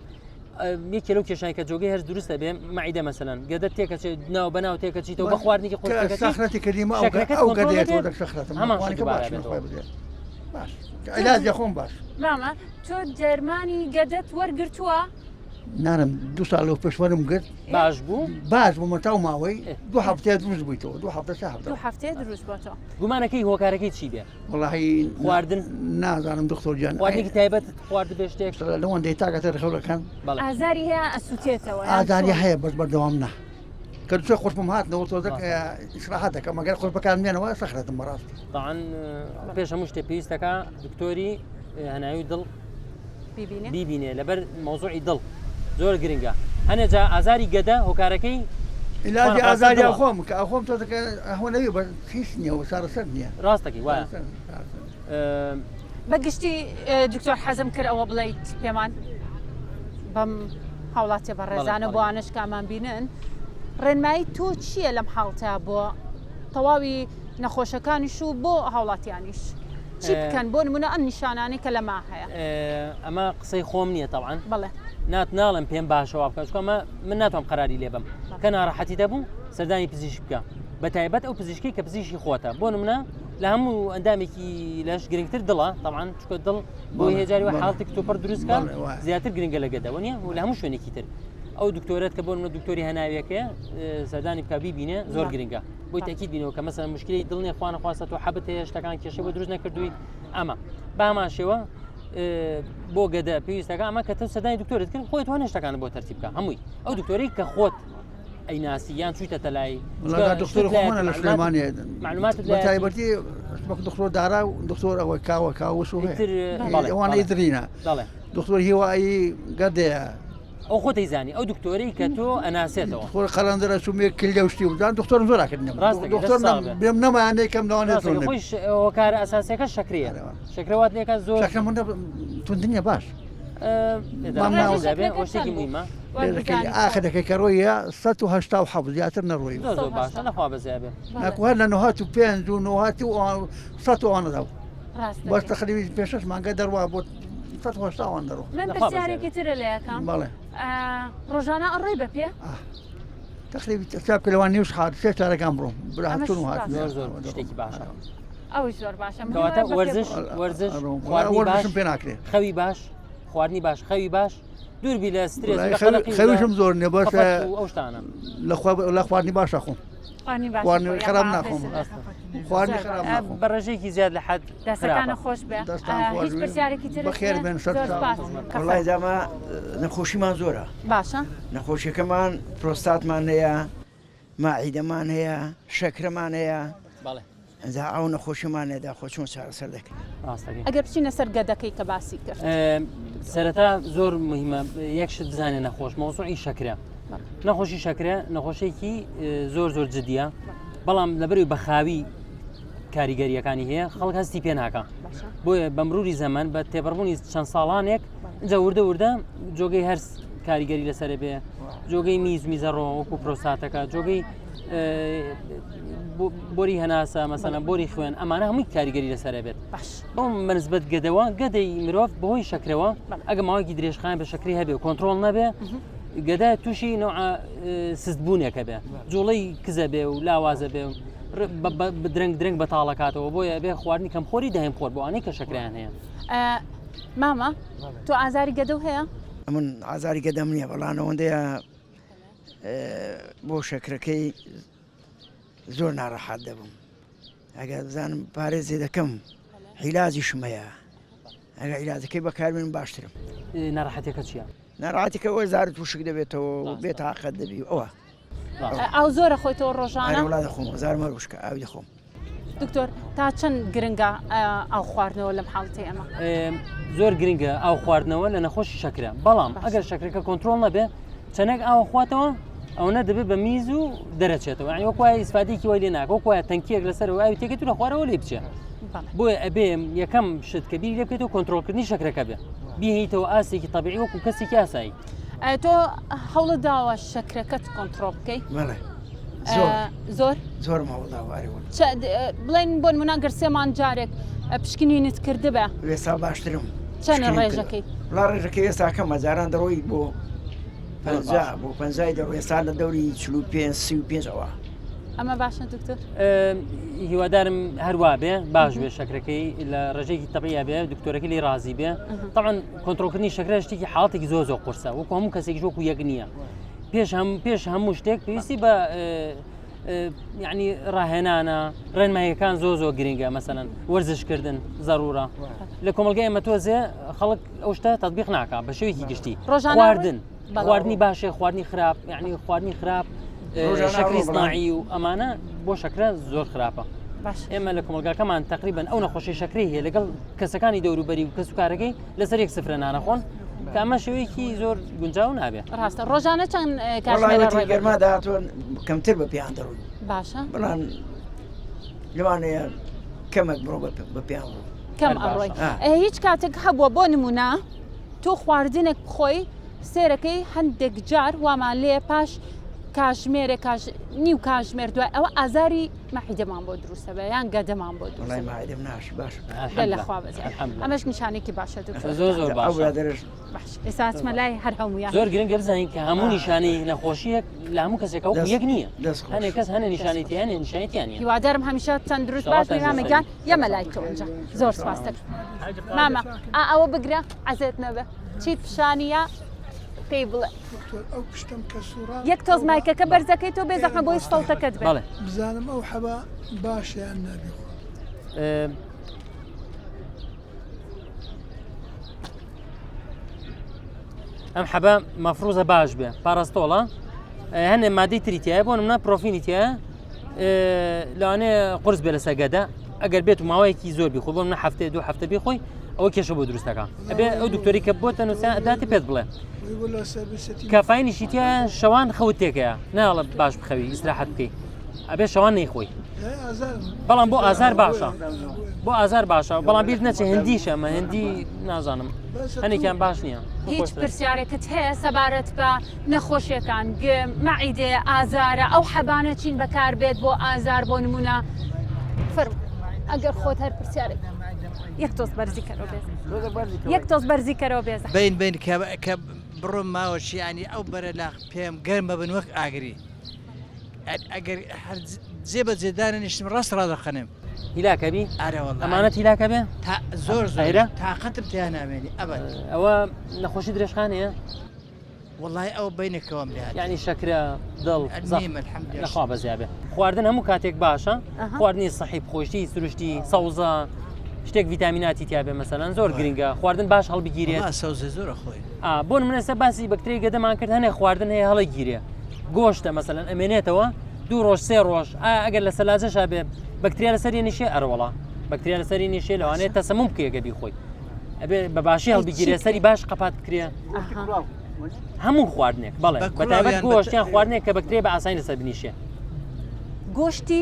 یەکێ لەو کێشای کە جۆگەی هەرس دروستە بێ مەعیدە مەسەلەن گەدە تێکەچێت ناو بەناو تێکەچیتەوە بە خواردنێکی قورس تێکەچێت سەخرەتی کردیمە ئەو شەکرەکەت ئەو کۆنترۆڵ گەدەیە نەبێت، تۆ سەخرەتم هەمان شت خوانەکە دووبارە باش بێتەوە. خۆی بدێت باش علاج خۆم باش مامە تۆ دەرمانی گەدەت وەرگرتووە؟ نانم دو ساڵ لەو پێش وەرم گرت باش بوو باش بوو مەتاو ماوەی دوو هەفتەیە دروست بوویتەوە دوو هەفتە سێ هەفتە دوو هەفتەیە دروست بۆتەوە گومانەکەی هۆکارەکەی چی بێ وەڵاهی خواردن نازانم دکتۆر گیان خواردنێکی تایبەت خوارد بێ شتێک لەوەندەی تاکەتە ڕێخەولەکان بەڵێ ئازاری هەیە ئەسووتێتەوە یان ئازاری چۆن؟ هەیە بەس بەردەوام نا کە دوسێ قورپم هاتنەوە تۆزەک ئیسراحەت دەکەم ئەگەر قورپەکان بێنەوە سەخرەتم بەڕاستی طبعا پێش هەموو شتێ پێویستەکە دکتۆری هەناوی دڵ بیبینێ بیبینێ لەبەر مەوزوعی دڵ زۆر گرنگە هەنێ جا ئازاری گەدە هۆکارەکەی علاجی خوا ئازاری دڵە. ئەخۆم کە ئەخۆم تۆزەکە ئەهۆ نەوی بەس هیچ نییە و چارەسەر نییە ڕاستەکەی وایە چارەسەر چارەسەر. ئەم، بە گشتی دکتۆر حەزم کرد ئەوە بڵیت پێمان. بەم هاوڵاتیە بەڕێزانە بۆ ئانەش کامان بینن ڕێنمایی تۆ چییە لەم حاڵتە بۆ تەواوی نەخۆشەکانیش و بۆ هاوڵاتیانیش چی بکەن بۆ نمونە ئەم نیشانانەی کە لەما هەیە ئەمە قسەی خۆم نییە تەوان بەڵێ نات ناڵم پێم باشەوە بکە چکە ئەمە من ناتوانم قەراری لێ بم کە ناڕەحەتی دەبوو سەردانی پزیشک بکە بە تایبەت ئەو پزیشکی کە پزیشکی خۆتە بۆ نمونە لە هەموو ئەندامێکی لەش گرنگتر دڵە تەوان چکە دڵ بۆ هێجاری و حاڵتی کتوپڕ دروستکە زیاتر گرنگە لە گەدەوە نیە و لە هەموو شوێنێکی تر ئەو دکتۆرەت کە بۆ منە دکتۆری هەناویەکە سەردانی بکە بیبینێ زۆر گرنگە بۆی تەکیید بینەوە کە مەسەلەن مشکلی دڵ نیە خوانە خواستە تۆ حەبت هەیە شتەکان کێشە بۆ دروست نەکردووی ئەمە بامان شێوە بۆ گەدە پێویستەکە ئەمە کە تۆ سەردانی دکتۆرت کرد خۆی توانێت شتەکان بۆ تەرتیب بکە هەمووی ئەو دکتۆری کە خۆت ئەیناسی یان چوویتە تەلای دکتۆر خۆمانە لە سلێمانی معلومات بە تایبەتی وەک دکتۆر دارا و دکتۆر ئەوە کاوە کاوس و ئەوانە ئیدرینە دکتۆر هیوایی گەدەیە ئەو خۆت ئەیزانی ئەو دکتۆرەی کە تۆ ئەناسێتەوە. خۆ قەلەندەرە چوومێ کلیە و شتی وزان دکتۆرم زۆر ئاکردنم ڕاست دەکەی، دکتۆر دەست ساغ بێ. بێم نەمایانەی کەم لەوانەیە ڕاست زۆر دەکەی، نەبێ. خۆیش هۆکارە ئەساسیەکە شەکرەیە شەکرە وات لێکا زۆر شەکرە من توند نییە باش مام ناوە دەبێ ئەو شتێکی مهمە ڕێژەکەی ئاخرەکەی کە ڕۆیە 187 زیاتر نەڕۆی زۆر زۆر باشە نەخوا بەزیا بێ ناکو هەر لە 95 و 90 و 100 ئەوانە داو بەس تەقریبی پێ شەش مانگە دەڕوا بۆ 180 ئەوان دەڕۆ من پرسیارێکی ترە لە یەکەم بەڵێ ڕۆژانە ئەڕۆی بە پێ تقریبی تا بکە لەوان نیو سعات سێ چارەکان بڕۆم برا هاتون و هاتن زۆر زۆر شتێکی باشە ئەوش زۆر باشە کەواتە وەرزش وەرزش خواردنی باش وەرزشم پێ ناکرێ خەوی باش خواردنی باش خەوی باش دووربی لە سترێس لە قەلەقی خەویشم زۆر نییە بەس ئەو شتانە لە خواردنی باشە خۆم خواردنی خراپ ناخۆم خواردنی خراپ ناخۆم بە ڕێژەیەکی زیاد لە حەد دەستەکانە خۆش بێ هیچ پرسیارێکی تر بەخێر بێن سەر وەڵای داما نەخۆشیمان زۆرە باشە نەخۆشیەکەمان پرۆستاتمان هەیە ماعیدەمان هەیە شەکرەمان هەیە بەڵێ ئەنجا ئەو نەخۆشیمان هەیە داخۆ چۆن چارەسەر دەکرێت ڕاستەکەی ئەگەر بچینە سەر گەدەکەی کە باسی کرد سەرەتا زۆر مهمە یەک شت بزانێ نەخۆش مەوزوعی شەکرە نەخۆشی شەکرە نەخۆشیێکی زۆر زۆر جدیە بەڵام لەبەروی بەخاوی کاریگەریەکانی هەیە خەڵک هەستی پێ ناکە بۆیە بە مروری زەمەن بە تێپەڕبوونی چەند ساڵانێک جا وردە وردە جۆگەی هەرس کاریگەری لەسەر بێ جۆگەی میز میزەڕۆ وەکو پرۆساتەکە جۆگەی بۆری هەناسە مەسەلەن بۆری خوێن ئەمانە هەمووی کاریگەری لەسەر بێت باش بەڵام بەنسبەت گەدەوە گەدەی مرۆڤ بەهۆی شەکرەوە ئەگە ماوەیەکی درێژخایەن بە شەکری هەبێ و کۆنترۆڵ نەبێ گەدە تووشی نوع سستبوونێکە بێ جوڵەی کزە بێ و لاوازە بێ و درەنگ درەنگ بەتاڵەکاتەوە بۆیە بێ خواردنی کەمخۆری دایم خۆر بۆ ئەوانەی کە شەکریان هەیە مامە تۆ ئازاری گەدەو هەیە؟ من ئازاری گەدەم نییە بەڵام ئەوەندەیە بۆ شەکرەکەی زۆر ناڕەحەت دەبم ئەگەر بزانم پارێزی دەکەم عیلاجیشم هەیە ئەگەر عیلاجەکەی بەکاربێنم باشترم. ناڕەحەتیەکە چییە؟ ناڕەحەتیەکە ئەوە زارت وشک دەبێتەوە و بێتاقەت دەبی ئەوە. ئاو زۆرە خۆیتەوە ڕۆژانە؟ ئەرێ وەڵا دەخۆم زارم هەر وشکە ئاوی دەخۆم. دکتۆر تا چەند گرنگە ئاو خواردنەوە لەم حاڵەتەی ئەمە؟ زۆر گرنگە ئاو خواردنەوە لە نەخۆشی شەکرە بەڵام ئەگەر شەکرەکە کۆنترۆڵ نەبێ چەندێک ئاو خواتەوە ئەوەنە دەبێت بە میز و دەرەچێتەوە یعنی وەک وایە ئیسفادەیەکی وای لێ ناکە وەک وایە تەنکیەک لەسەر و ئاوی تێکێت و لە خوارەوە لێ بچێت بۆیە ئەبێ یەکەم شت کە بیری لێ بکەیتەوە کۆنترۆڵکردنی شەکرەکە بێ بیهێیتەوە ئاستێکی تەبیعی وەکو کەسێکی ئاسایی تۆ هەوڵت داوە شەکرەکەت کۆنترۆڵ بکەی؟ بەڵێ زۆر زۆر زۆرم هەوڵ داوە ئەرێ وەڵا. بڵێن بۆ نمونە گەر سێ مانگ جارێک پشکنینت کردبێ ئێستا باشترم چەنە ڕێژەکەی؟ وەڵا ڕێژەکەی ئێستا کەمە جاران دەڕۆی بۆ 50 بۆ پەنجای دەڕۆی ئێستا لە دەوری 45 35 ئەوە. ئەمە باشە دکتۆر؟ هیوادارم هەروا بێ باش بێ شەکرەکەی لە ڕێژەیەکی تەبیعە بێ دکتۆرەکەی لێی ڕازی بێ تەبعەن کۆنترۆڵکردنی شەکرە شتێکی حاڵەتێکی زۆر زۆر قورسە وەکو هەموو کەسێکیش وەکو یەک نییە پێش هەم پێش هەموو شتێک پێویستی بە یعنی ڕاهێنانە ڕێنماییەکان زۆر زۆر گرنگە مەسەلەن وەرزشکردن زەرورە لە کۆمەلگای ئێمە تۆزێ خەڵک ئەو شتە تطبیق ناکا بە شێوەیەکی گشتی ڕۆژانە خواردن خواردنی باشێ خواردنی خراپ یعنی خواردنی خراپ شەکری سناعی و ئەمانە بۆ شەکرە زۆر خراپە باش ئێمە لە کۆمەلگاکەمان تقریبن ئەو نەخۆشی شەکری هەیە لەگەڵ کەسەکانی دەوروبەری و کەسوکارەکەی لەسەر یەک سفرە نانەخۆن کە ئەمە شێوەیەکی زۆر گونجاو نابێت ڕاستە ڕۆژانە چەند کاتژمێرە گەرما داهاتوە کەمتر بە پێیان دەڕۆین باشە بەڵام لەوانەیە کەمێک بڕۆ بە پێیان کەم ئەڕۆی هیچ کاتێک هەبووە بۆ نمونە تۆ خواردنێک بخۆی. سێرەکەی هەندێک جار وامان لێ پاش کاژمێرێک کاژ نیو کاژمێر دوای ئەوە ئازاری مەعیدەمان بۆ دروستە بێ یان گەدەمان بۆ دروستە وەڵای مەعیدەم ناش باش دە لە خوا بەزیاد ئەمەش نیشانێکی باشە دکتۆر زۆر زۆر ئەو باشە برادەرەش باش ئێستا ئەچمە لای هەر هەموویان زۆر گرنگە بزانین کە هەموو نیشانەی نەخۆشیەک لە هەموو کەسێکە وەکو دەست- یەک نییە دەست خۆش. هەنێک کەس هەنێ نیشانەی تیا هەنێ نیشانەی تیا نییە هیوادارم هەمیشە تەندروست باش بی مامە گیان یەمە لای تۆ ئینجا زۆر سپاس دەکەم مامە ئا ئەوە بگرە عەزێت نەبێ چیت پیشانیە پێی بڵێ دکتۆر ئەو پشتم کە سوڕا یەک تۆز مایکەکە بەرزەکەی تۆ بێ زەحمە بۆی سەوتەکەت بێ بەڵێ بزانم ئەو حەبە باشە یان نا بیخۆم. ئەم حەبە مەفروزە باش بێ پاراستۆڵە هەنێ مادەی تری تایە بۆ نمونە پرۆفینی تایە لەوانەیە قرس بێ لەسەر گەدە ئەگەر بێت و ماوەیەکی زۆر بیخۆ بۆ منە هەفتەیە دوو هەفتە بیخۆی ئەوە کێشە بۆ دروستەکە ئەبێ ئەو دکتۆری کە بۆ تەنووسە داتی پێت بڵێ کافاینیشی تیا شەوان خەوت تێکەیە ناڵە باش بخەوی ئیسراحەت بکەی ئەبێ شەوان نەیخۆی بەڵام بۆ ئازار باشە بۆ ئازار باشە بەڵام بیر نەچێ هندیشە ئەمە هندی نازانم هەنێکیان باش نییە هیچ پرسیارێکت هەیە سەبارەت بە نەخۆشیەکان گم مەعیدێ ئازارە ئەو حەبانە چین بەکار بێت بۆ ئازار بۆ نمونە فەرموو ئەگەر خۆت هەر پرسیارێک یەک تۆز بەرزی کەرەوە بێز یەک تۆز بەرزی کەرەوە بێز بین بین کە کە بڕۆم ماوە چیانی ئەو بەرە لاق پێم گەرمە بن وەک ئاگری ئەگەر هەر جێ بە جێ دانەنیشتم ڕاست ڕادەخەنم. هیلاکە بی؟ ئەرێ وەڵا. ئەمانەت هیلاکە بێ؟ تا زۆر زۆر. ئەیرە؟ تاقەتم تیا نامێنی ئەبەد. ئەوە نەخۆشی درێژخانەیە؟ وەڵای ئەوە بەینەکەوەم لێ هات. یعنی شەکرە، دڵ، زەخت. نیم الحمدللە. لەخوا بەزیا بێ. خواردن هەموو کاتێک باشە، خواردنی سەحی بخۆی، شتی سروشتی، سەوزە، شتێک ڤیتامیناتی تیا بێ مەسەلەن زۆر گرنگە خواردن باش هەڵبگیرێت. وەڵا سەوزە زۆر ئەخۆین. ئا بۆ نمونە ئێستا باسی بەکتریای گەدەمان کرد هەنێ خواردن هەیە هەڵەگیرێ. گۆشتە مەسەلەن ئەمێنێتەوە دوو ڕۆژ سێ ڕۆژ ئایا ئەگەر لە سەلاجەشا بێ بەکتریا لەسەری نیشێ ئەرەوەڵا بەکتریا لەسەری نیشێ لەوانەیە تەسەموم بکەیە گە بیخۆی ئەبێ بە باشی هەڵبگیرێ سەری باش قەپات بکرێ هەموو خواردنێک بەڵێ بەتایبەت گۆشتیان خواردنێک کە بەکتریا بە ئاسانی لەسەر بنیشێ گۆشتی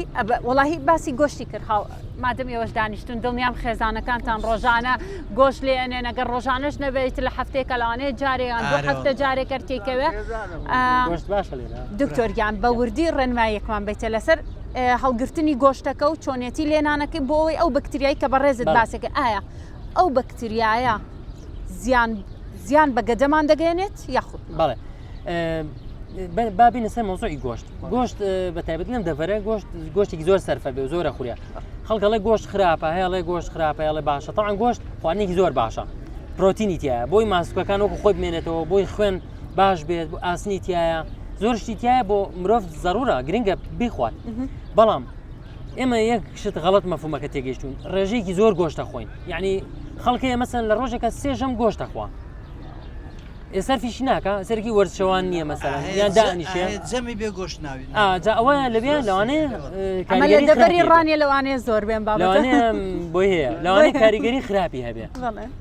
وەڵاهی باسی گۆشتی کرد خاو مادەم ئێوەش دانیشتون دڵنیام خێزانەکانتان ڕۆژانە گۆشت لێ ئەنێن ئەگەر ڕۆژانەش نەبێت لە هەفتەیەکە لەوانەیە جارێ یان دوو هەفتە جارێک هەر تێکەوێ دکتۆر گیان بە وردی ڕێنماییەکمان بیتە لەسەر هەڵگرتنی گۆشتەکە و چۆنیەتی لێنانەکەی بۆ ئەوەی ئەو بەکتریای کە بەڕێزت باسەکە ئایا ئەو بەکتریایە زیان زیان بە گەدەمان دەگەێنێت یاخود بەڵێ با بینە سەر مەوزوعی گۆشت گۆشت بە تایبەت لەم دەڤەرە گۆشت گۆشتێکی زۆر سەرفە بێ و زۆرە خوریا خەڵک ئەڵێ گۆشت خراپە هەیەڵێ گۆشت خراپە هەڵێ باشە تاوان گۆشت خواردنێکی زۆر باشە پرۆتینی تایە بۆی ماسکەکان وەکو خۆی بمێنێتەوە بۆی خوێن باش بێت بۆ ئاسنی تایە زۆر شتی تایە بۆ مرۆڤ زەرورە گرنگە بیخوات بەڵام ئێمە یەک شت غەڵت مەفهومەکە تێگەیشتون ڕێژەیەکی زۆر گۆشتە خۆین یعنی خەڵکەیە مەسەن لە ڕۆژێکە سێژەم گۆشتە خوا سەرفیشی ناکا سەرکی وەرزشەوان نییە مەسەلەن یان دانیشێ جەمی بێ گۆشت ناوی جا ئەوە لەوێ لەوانەیە ئەمە لە دەڤەری ڕانیە لەوانەیە زۆر بێن بابەتە لەوانەیە بۆی هەیە لەوانەیە کاریگەری خراپی هەبێ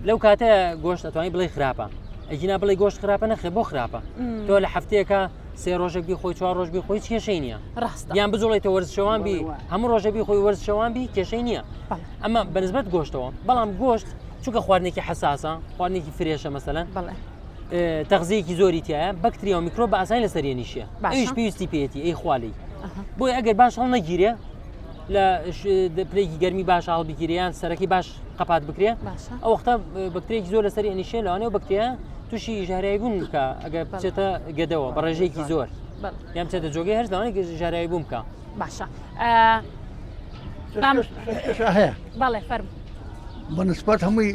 لەو کاتە گۆشت ئەتوانی بڵێ خراپە ئەگینا بڵێ گۆشت خراپە نەخێ بۆ خراپە تۆ لە هەفتەیەکە سێ ڕۆژێک بی خۆی چوار ڕۆژ بی خۆی کێشەی نییە ڕاستە یان بجوڵێتە وەرزشەوان بی هەموو ڕۆژە بی خۆی وەرزشەوان بی کێشەی نییە ئەمە بەنسبەت گۆشتەوە بەڵام گۆشت چونکە خواردنێکی حەساسە خواردنێکی fresh ە مەسەلەن تەغزیەکی زۆری تایە بەکتریا و میکرۆب بە ئاسانی لەسەر نیشە ئەویش پێویستی پێیەتی ئەی خوالی بۆیە ئەگەر باش هەڵ نەگیرێ لە پلێکی گەرمی باش هەڵ بگیریان سەرەکی باش قەپات بکرێ ئەو وەختە بەکترێکی زۆر لەسەر ئەنیشێ لەوانەیە و بەکتریا تووشی ژەهراوی بوون بکە ئەگەر بچێتە گەدەوە بە ڕێژەیەکی زۆر یان بچێتە جۆگەی هەرس لەوانەیە ژەهراوی بوون بکە باشە هەیە بەڵێ فەرموو بە نسبەت هەمووی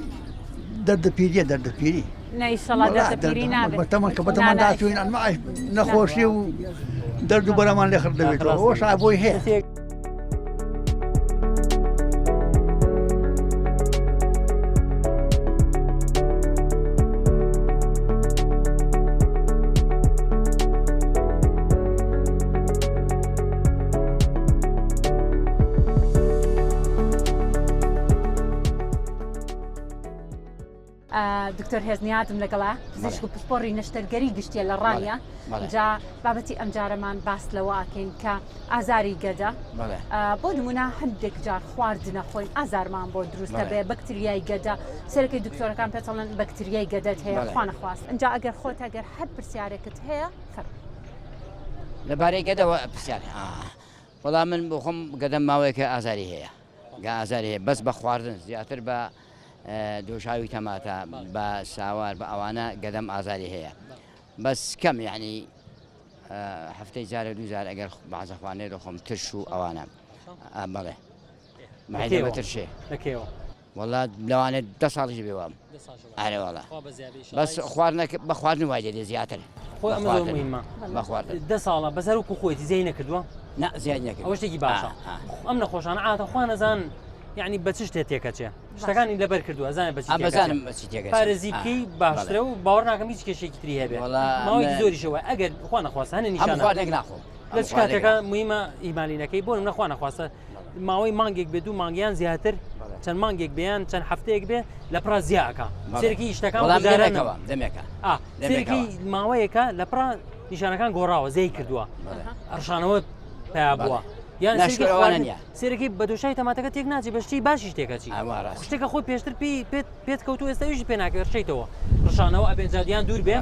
دەردە پیریە دەردە پیری نەیشەڵا دەردە پیری نابێت بەتەمان کە بەتەمان داچوین ئەنمە نەخۆشی و دەرد و بەرەمان لێ خڕ دەبێتەوە ئەوەش بۆی هەیە. دکتۆر هێزنیادم لەگەڵە پزیشک و پسپۆڕی نەشتەرگەری گشتیە لە ڕانیە جا بابەتی ئەمجارەمان باس لەوە ئەکەین کە ئازاری گەدە بۆ نمونە هەندێک جار خواردنە خۆین ئازارمان بۆ دروستە بێ بەکتریای گەدە سەرەکەی دکتۆرەکان پێتەڵێن بەکتریای گەدەت هەیە خوانەخواست ئەجا ئەگەر خۆت ئەگەر هەر پرسیارێکت هەیە فەر لەبارەی گەدەوە پرسیار وەڵا من بۆ خۆم گەدەم ماوەیەکە ئازاری هەیە گە ئازاری هەیە بەس بە خواردن زیاتر بە دۆشاوی تەماتە بە ساوار بە ئەوانە گەدەم ئازاری هەیە بەس کەم یعنی هەفتەی جارە دوو جار ئەگەر بازە خوانێ دەخۆم ترش و ئەوانە بەڵێ مەعیدە ترشێ لەکەیەوە وەڵا لەوانێ دە ساڵیش بێ وام ئارێ وەڵا بەس خواردنەکە بە خواردن وای لێ زیاتر خۆی ئەمە زۆر مهمە بە خواردن دە ساڵە بەس هەر وەکو خۆیەتی زیای نەکردووە نا زیاد نەکرد ئەوە شتێکی باشە ئەم نەخۆشانە عادە خوا نەزان یعنی بە چ شتێ تێکەچێ شتەکانی لەبەر کردووە ئەزانێ بە چی ئا بەزانم بە چی تێکەچێ پارێزی بکەی باشترە و باوەڕ ناکەم هیچ کێشێکی تری هەبێ وەڵا ماوەیەکی زۆریشەوە ئەگەر خوا نەخواستە هەنێ هەموو نیشانە خواردنێک ناخۆم لە چ کاتێکە مهمە ئیمالینەکەی بۆ نمونە خوا نەخواستە ماوەی مانگێک بێ دوو مانگیان زیاتر چەند مانگێک بێیان چەند هەفتەیەک بێ لە پڕا زیاکە سێرکی شتەکان دەمێکەوە دەمێکە سێرکی ماوەیەکە لە پڕا نیشانەکان گۆڕاوە زیای کردووە ئەڕشانەوە پیا بووە یان سێرەکی بە دۆشای تەماتەکە تێک ناچی بە شتی باشیش تێکەچی شتێکە خۆی پێشتر پێی پێت پێت کەوتو ئێستا ئیشی پێ ناکەوێت ڕشیتەوە ڕشانەوە ئەبێ جادیان دوور بێ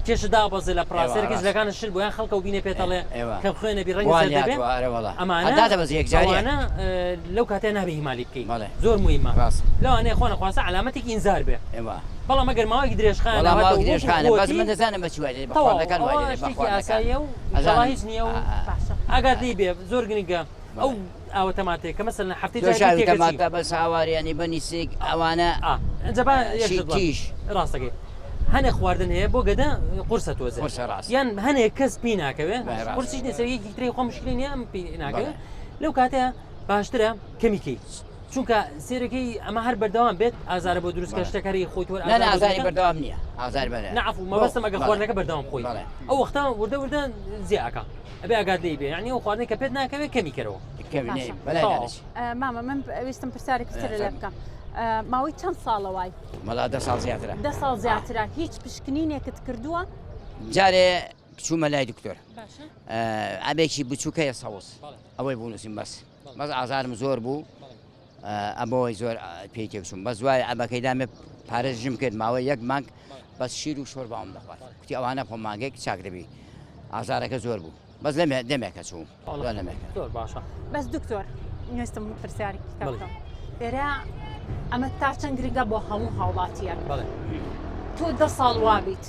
کێشە دابەزێ لە پراسێرەکەی جلەکانە شل بۆیان خەڵکە و بینێ پێتەڵێ کەم خوێنە بی ڕەنگ دەبێ ئەمانە ئەوانە لەو کاتێ نابێ هیمالی بکەی زۆر مهمە لەوانەیە خۆ نەخواستە عەلامەتێکی ئینزار بێ بەڵام ئەگەر ماوەیەکی درێژخایەن بەس من دەزانم بە چی وای لێ بەخواردنەکان وای لێ شتێکی ئاساییە و هیچ نییە و ئاگات لێی بێ زۆر گرنگە ئەو ئاوە تەماتەیە کە مەسەلەن هەفتەی جارێک دۆشاوی تێکەچی. تەماتە بە ساوار یانی بە نیسک ئەوانە ئا ئەنجا با یەک شی شت بڵێم. تیژ. ڕاستەکەی هەنێ خواردن هەیە بۆ گەدە قورسە تۆزێ قورسە ڕاست. یان هەنێ کەس پێی ناکەوێ بەڵێ ڕاست. قورسیش نییە سەر یەکی تری خۆ مشکلی نییە ئەم پێی ناکەوێ بەڵێ. لەو کاتەیە باشترە کەمی کەی چونکە سێرەکەی ئەمە هەر بەردەوام بێت ئازارە بۆ دروست کە بەڵێ. شتێک هەری خۆی تۆر نا نا ئازار بۆ ئازاری دروست کە. بەردەوام نییە ئازار بەرە نا عەفو مەبەستم ئەگەر بەڵێ. خواردنەکە بەردەوام خۆی بەڵێ. ئەو وەختە وردە وردە زیا ئەکا ئەبێ ئاگات لێی بێ یعنی ئەو خواردنەی کە پێت ناکەوێ کەمی کەرەوە. کەمی نەی باشە. بەلای تەواو. ناچی. مامە من ویستم پرسیارێکی ترت لێ فەرموو. بکەم ماوەی چەند ساڵە وای؟ وەڵا دە ساڵ زیاترە. دە ساڵ زیاترە هیچ پشکنینێکت کردووە؟ جارێ چوومە لای دکتۆر باشە. ئەبێکی بچووکەیە سەوز ئەوەی بوو نووسیم بەس بەس ئازارم زۆر بوو ئەمەوەی زۆر پێی تێکچووم بەس دوای عەبەکەی دامێ پارێزیشم کرد ماوەی یەک مانگ بەس شیر و شۆرباوم دەخوارد کوتی ئەوانە خۆ مانگێک چاک دەبی ئازارەکە زۆر بوو بەس لەمێ دەمێکە چوو لەمێکە زۆر باشە بەس دکتۆر نوێستم پرسیارێکی بکەم ئێرە ئەمە تا چەند گرنگە بۆ هەموو هاوڵاتیان تۆ دە ساڵ وابیت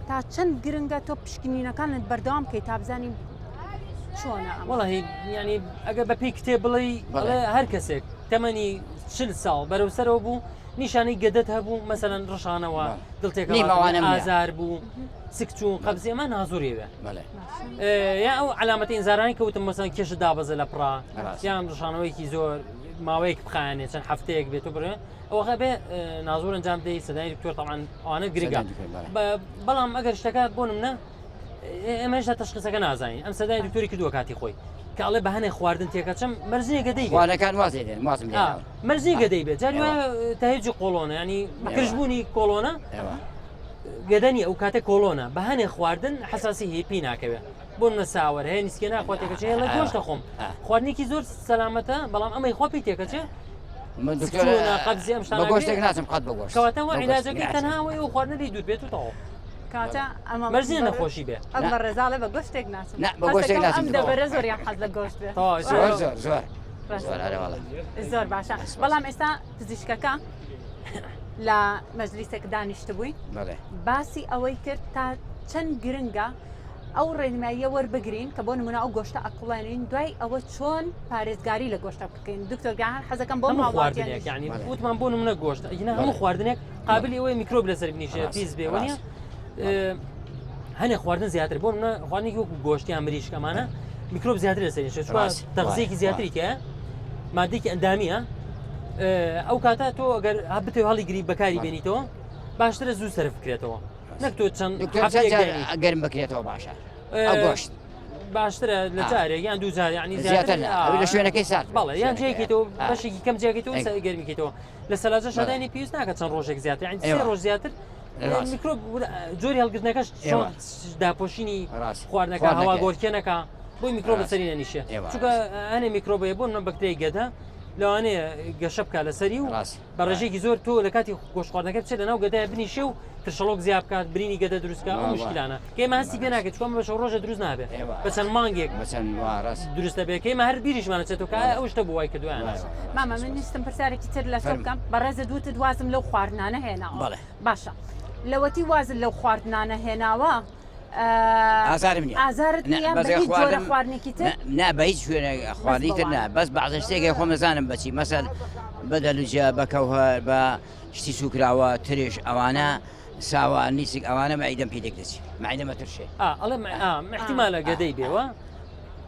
تا چەند گرنگە تۆ پشکنینەکانت بەردەوام بکەیت تا بزانین چۆنە ئەمە؟ وەڵی ینی ئەگەر بە پێی کتێب بڵێ بەڵێ هەر کەسێک تەمەنی چل ساڵ بەرەو سەرەوە بوو نیشانەی گەدەت هەبوو مەسەلەن ڕشانەوە دڵتێکەڵ ئازار بوو سکچوون قەبزی ئەمە نازوریەوێ یا ئەو علامەتی ئینزارانی کەوتم مەسەن کێشە دابەزە لە پڕا یان ڕشانەوەیکی زۆر ماوەیەک بخایەنێ چەند هەفتەیەک بێت و بڕێ ئەوە بێ نازۆر ئەنجام دەی سەدای دکتۆر تەعاان ئەوانە گرنگە بەڵام ئەگەر شتەکە بۆ منە ئێمە هێشتا تەشخیسەکە نازانین ئەم سەدای دکتۆری کردووە کاتی خۆی کە ئەڵێ بە هەنێ خواردن تێکەچم مەرجنیە گەدەی بێت. خواردنەکان واز لێ دێنم وازم لێ ئا، هێناون. مەرجنیە گەدەی بێت جاری ئێوە. وایە تهیجی قۆڵۆنە ینی ئێوە. کرژبوونی کۆڵۆنە ئێوە. گەدە نییە ئەو کاتە کۆڵۆنە بە هەنێ خواردن حەساسی هەیە پێی ناکەوێ بۆ نمونە ساوەر هەیە نیسکێ ناخوا تێکەچێ هەیە ئەڵێ گۆشت دەخۆم ئا. خواردنێکی زۆر سەلامەتە بەڵام ئەمەی خوا پێی تێکەچێ من دکتۆر سکچوونە قەبزی ئەم شتانە بە گۆشتێک ئەگرێ. ناچم قەت بە گۆشت. کەواتە بە وە گۆشت عیلاجەکەی ناچم. تەنها ئەوەیە ئەو خواردنە لێی دوور بێت و تەواو. کاتە ئەمە مەرج نییە نەخۆشی بێ. ئەم بەڕێزاڵێ بە گۆشتێک ناچم. نا بە گۆشتێک هەستەکەم ناچم ئەم دەڤەرە زۆریان حەز لە گۆشت بێ. تەواو زۆر زۆر زۆر ڕاستە. زۆر ئەرێ وەڵا. زۆر باشە بەڵام ئێستا پزیشکەکە لە مەجلیسێک دانیشتبووین بەڵێ باسی ئەوەی کرد تا چەند گرنگە ئەو ڕێنماییە وەربگرین کە بۆ نمونە ئەو گۆشتە ئەکوڵێنین دوای ئەوە چۆن پارێزگاری لە گۆشتە بکەین دکتۆر گیان حەزەکەم بۆ هەموو خواردنێک هاوڵاتیانیش یعنی بەڵێ. وتمان بۆ نمونە گۆشت ئەگینا هەموو بەڵێ. خواردنێک قابلی ئەوەیە میکرۆب لەسەر بنیشێ ڕاست، پیس بێ وەنیە ڕاست. هەنێ خواردن زیاتر بۆ نمونە خواردنێکی وەکو گۆشت یان مریشک ئەمانە میکرۆب زیاتر لەسەر نیشێ چونکە ڕاست، تەغزیەکی وایە، زیاتری تیایە مادەیەکی ئەندامیە ئەو کاتە تۆ ئەگەر بتەوێ هەڵیگری بەکاری بەڵێ. بێنیتەوە باشترە زوو سەرف بکرێتەوە نەک تۆ چەند دکتۆر چەند هەفتەیەک جار داینی. گەرم بکرێتەوە باشە ئەو گۆشت. باشترە لە جارێک یان دوو جار یعنی زیاتر لە شوێنەکەی سارد بەڵێ یان جێکیتەوە بەشێکی کەم جێگەیتەوە گەرمیکەیتەوە لە سەلاجە شادانی پێویست ناکە چەند ڕۆژێک زیاتر یعنی سێ ڕۆژ زیاتر میکرۆب جۆری هەڵگرتنەکەش داپۆشینی خواردنەکە هەوا گۆرکێنەکە بۆی میکرۆب لەسەری نەنیشێ چونکە هەنێ میکرۆبەیە بۆ من بەکتریای گەدە لەوانەیە گەشە بکە لەسەری و بە ڕێژەیەکی زۆر تۆ لە کاتی گۆشت خواردنەکە بچێت لەناو گەدای بنیشێ و ترشەڵۆک زیاد بکات برینی گەدە دروست بکات ئەو مشکلانە کە ئێمە هەستی پێ ناکەین چونکە ئەمە بە شەو ڕۆژە دروست نابێت بە چەند مانگێک دروست دەبێت کە ئێمە هەر بیریشمان نەچێتەوە کە ئایا ئەو شتە بوو وای کردووە یان نا. مامە من ویستم پرسیارێکی تر لە تۆ بکەم بەڕێزت وتت وازم لەو خواردنانە هێناوە باشە لەوەتی وازت لەو خواردنانە هێناوە ئازارم نیە ئازارت نیە بە هیچ جۆرە خواردنێکی تر؟ نا بە هیچ شوێنێک خواردنی تر نا بەس بەعزە شتێک خۆم دەزانم بەچی مەسەل بە دەلوجە بە کەوهەر بە شتی سوکراوە ترش ئەوانە ساوا نیسک ئەوانە مەعیدەم پێ تێک دەچی مەعیدەمە ترشێ ئەڵێ احتیمالە گەدەی بێوە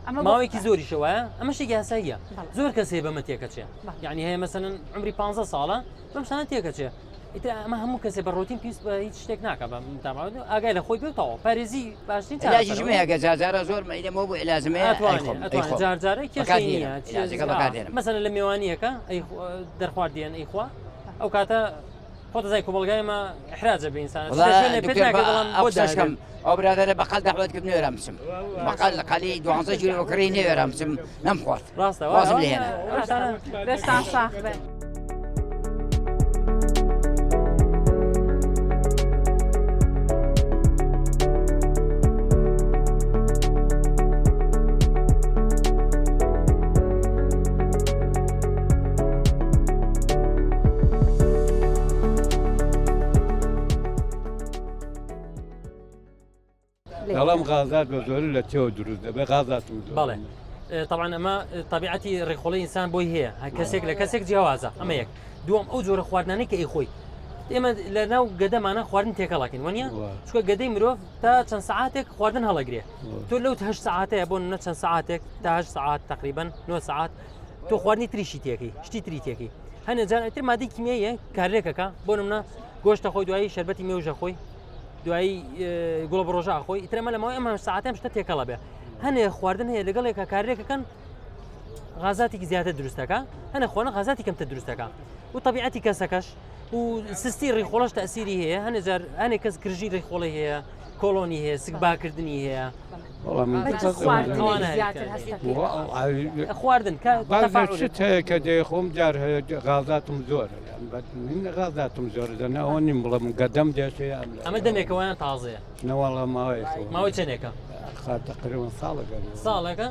ئەمە ماوەیەکی زۆریشە وایە ئەمە شتێکی ئاساییە زۆر کەس هەیە بەمە تێکەچێ یعنی هەیە مەسەلەن عمری 15 ساڵە بەم شتانە تێکەچێ ئیتر ئەمە هەموو کەسێ بە ڕۆتین پێویست بە هیچ شتێک ناکە بە متابعە ئاگای لە خۆی بێ و تەواو پارێزی باشترین چارەسەرە. علاجیشم هەیە گەر جارجارە زۆر مەیلەمەوە بۆ علاجم هەیە ئەتوانێ ئەتوانێ جارجارە کێشەی نییە علاجەکە بەکاردێنم مەسەلەن لە مێوانییەکە ئەی دەرخوارد دێن ئەیخوا ئەو کاتە خۆت دەزانی کۆمەڵگای ئێمە ئیحراجە بە ئینسان شوێنێ پێت ناکرێ بەڵام بۆ دەشکەم ئەو برادەرە بەقەل دەعوەت کرد نەوێرام بچم بەقەل قەلی دوانزە کیلۆ کڕی نەوێرام بچم نەمخوارد ڕاستە وازم لێ هێنا دەستان ساغ بێت. دەڵێم غازات بە زۆری لە تێوە دروست دەبێ غازاتم زۆر. بەڵێ تەبعەن ئەمە تەبیعەتی ڕیخۆڵەی ئینسان بۆی هەیە هەر کەسێک لە کەسێک جیاوازە ئەمە یەک دووەم ئەو جۆرە خواردنانەی کە ئەیخۆی ئێمە لە ناو گەدەمانە خواردن تێکەڵەکەین وەنیە چونکە گەدەی مرۆڤ تا چەند سەعاتێک خواردن هەڵەگرێ تۆ لەو هەشت سەعاتەیە بۆ نە چەند سەعاتێک تا هەشت سەعات تقریبا نۆ سەعات تۆ خواردنی تریشی تێکی شتی تری تێکی هەنێ جار ئیتر مادەی کیمیاییە کارلێکەکە بۆ نمونە گۆشتە خۆی دوایی شەربەتی مێوژە خۆی دوایی گوڵە بڕۆژە خۆی ئیتر ئەمە لە ماوەی ئەم ساعتەم شتە تێکەڵە بێ هەنێ خواردن هەیە لەگەڵێکە کارلێکەکەن غازاتێکی زیاتر دروستەکە هەنە خۆنە غازاتی کەمتر دروستەکە و طبیعەتی کەسەکەش و سستی ڕیخۆڵەش تەسیری هەیە هەنێ جار هەنێک کەس کرژی ڕیخۆڵی هەیە کۆڵۆنی هەیە سکباکردنی هەیە خواردن شت هەیە کە دەیخۆم جار هەیە غازاتم زۆرە غازاتم زۆر دەنا ئەوە نیم بڵێم گەدەم دێشێ ئەمە دەمێکەوەیان تازەیە نەواڵە ماوەی ماوەی چەندێکە تقریبا ساڵەکە ساڵەکە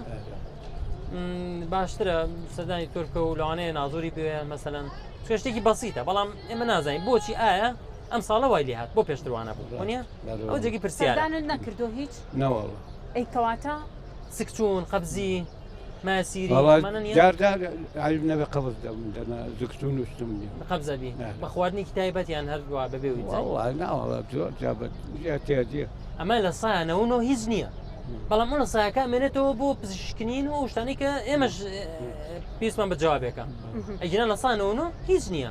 باشترە سەردانی تۆر بکە و لەوانەیە نازۆری بێ مەسەلەن چونکە شتێکی بەسیتە بەڵام ئێمە نازانین بۆچی ئایا ئەم ساڵە وای لێ هات بۆ پێشتر وانە بوو وەنیە ئەو جێگی پرسیارە سەردانت نەکردو هیچ نەوەڵا ئەی کەواتە سکچوون قەبزی ماسیری وەڵا ئەمانە نییە؟ جار جار عیب نەبێ قەبز دەبم دەنا زکچوون و شتم نییە قەبزە بی بە خواردنێکی تایبەت یان هەر وا بەبێ ویجای وەڵا ناوەڵا زۆر جا بە تێدیە ئەمە لە سایانەوە نۆ هیچ نییە بەڵام ئەو لە سایەکە ئەمێنێتەوە بۆ پزیشکنین و ئەو شتانەی کە ئێمەش پێویستمان بە جوابێکە ئەگینا لە سا 99 هیچ نییە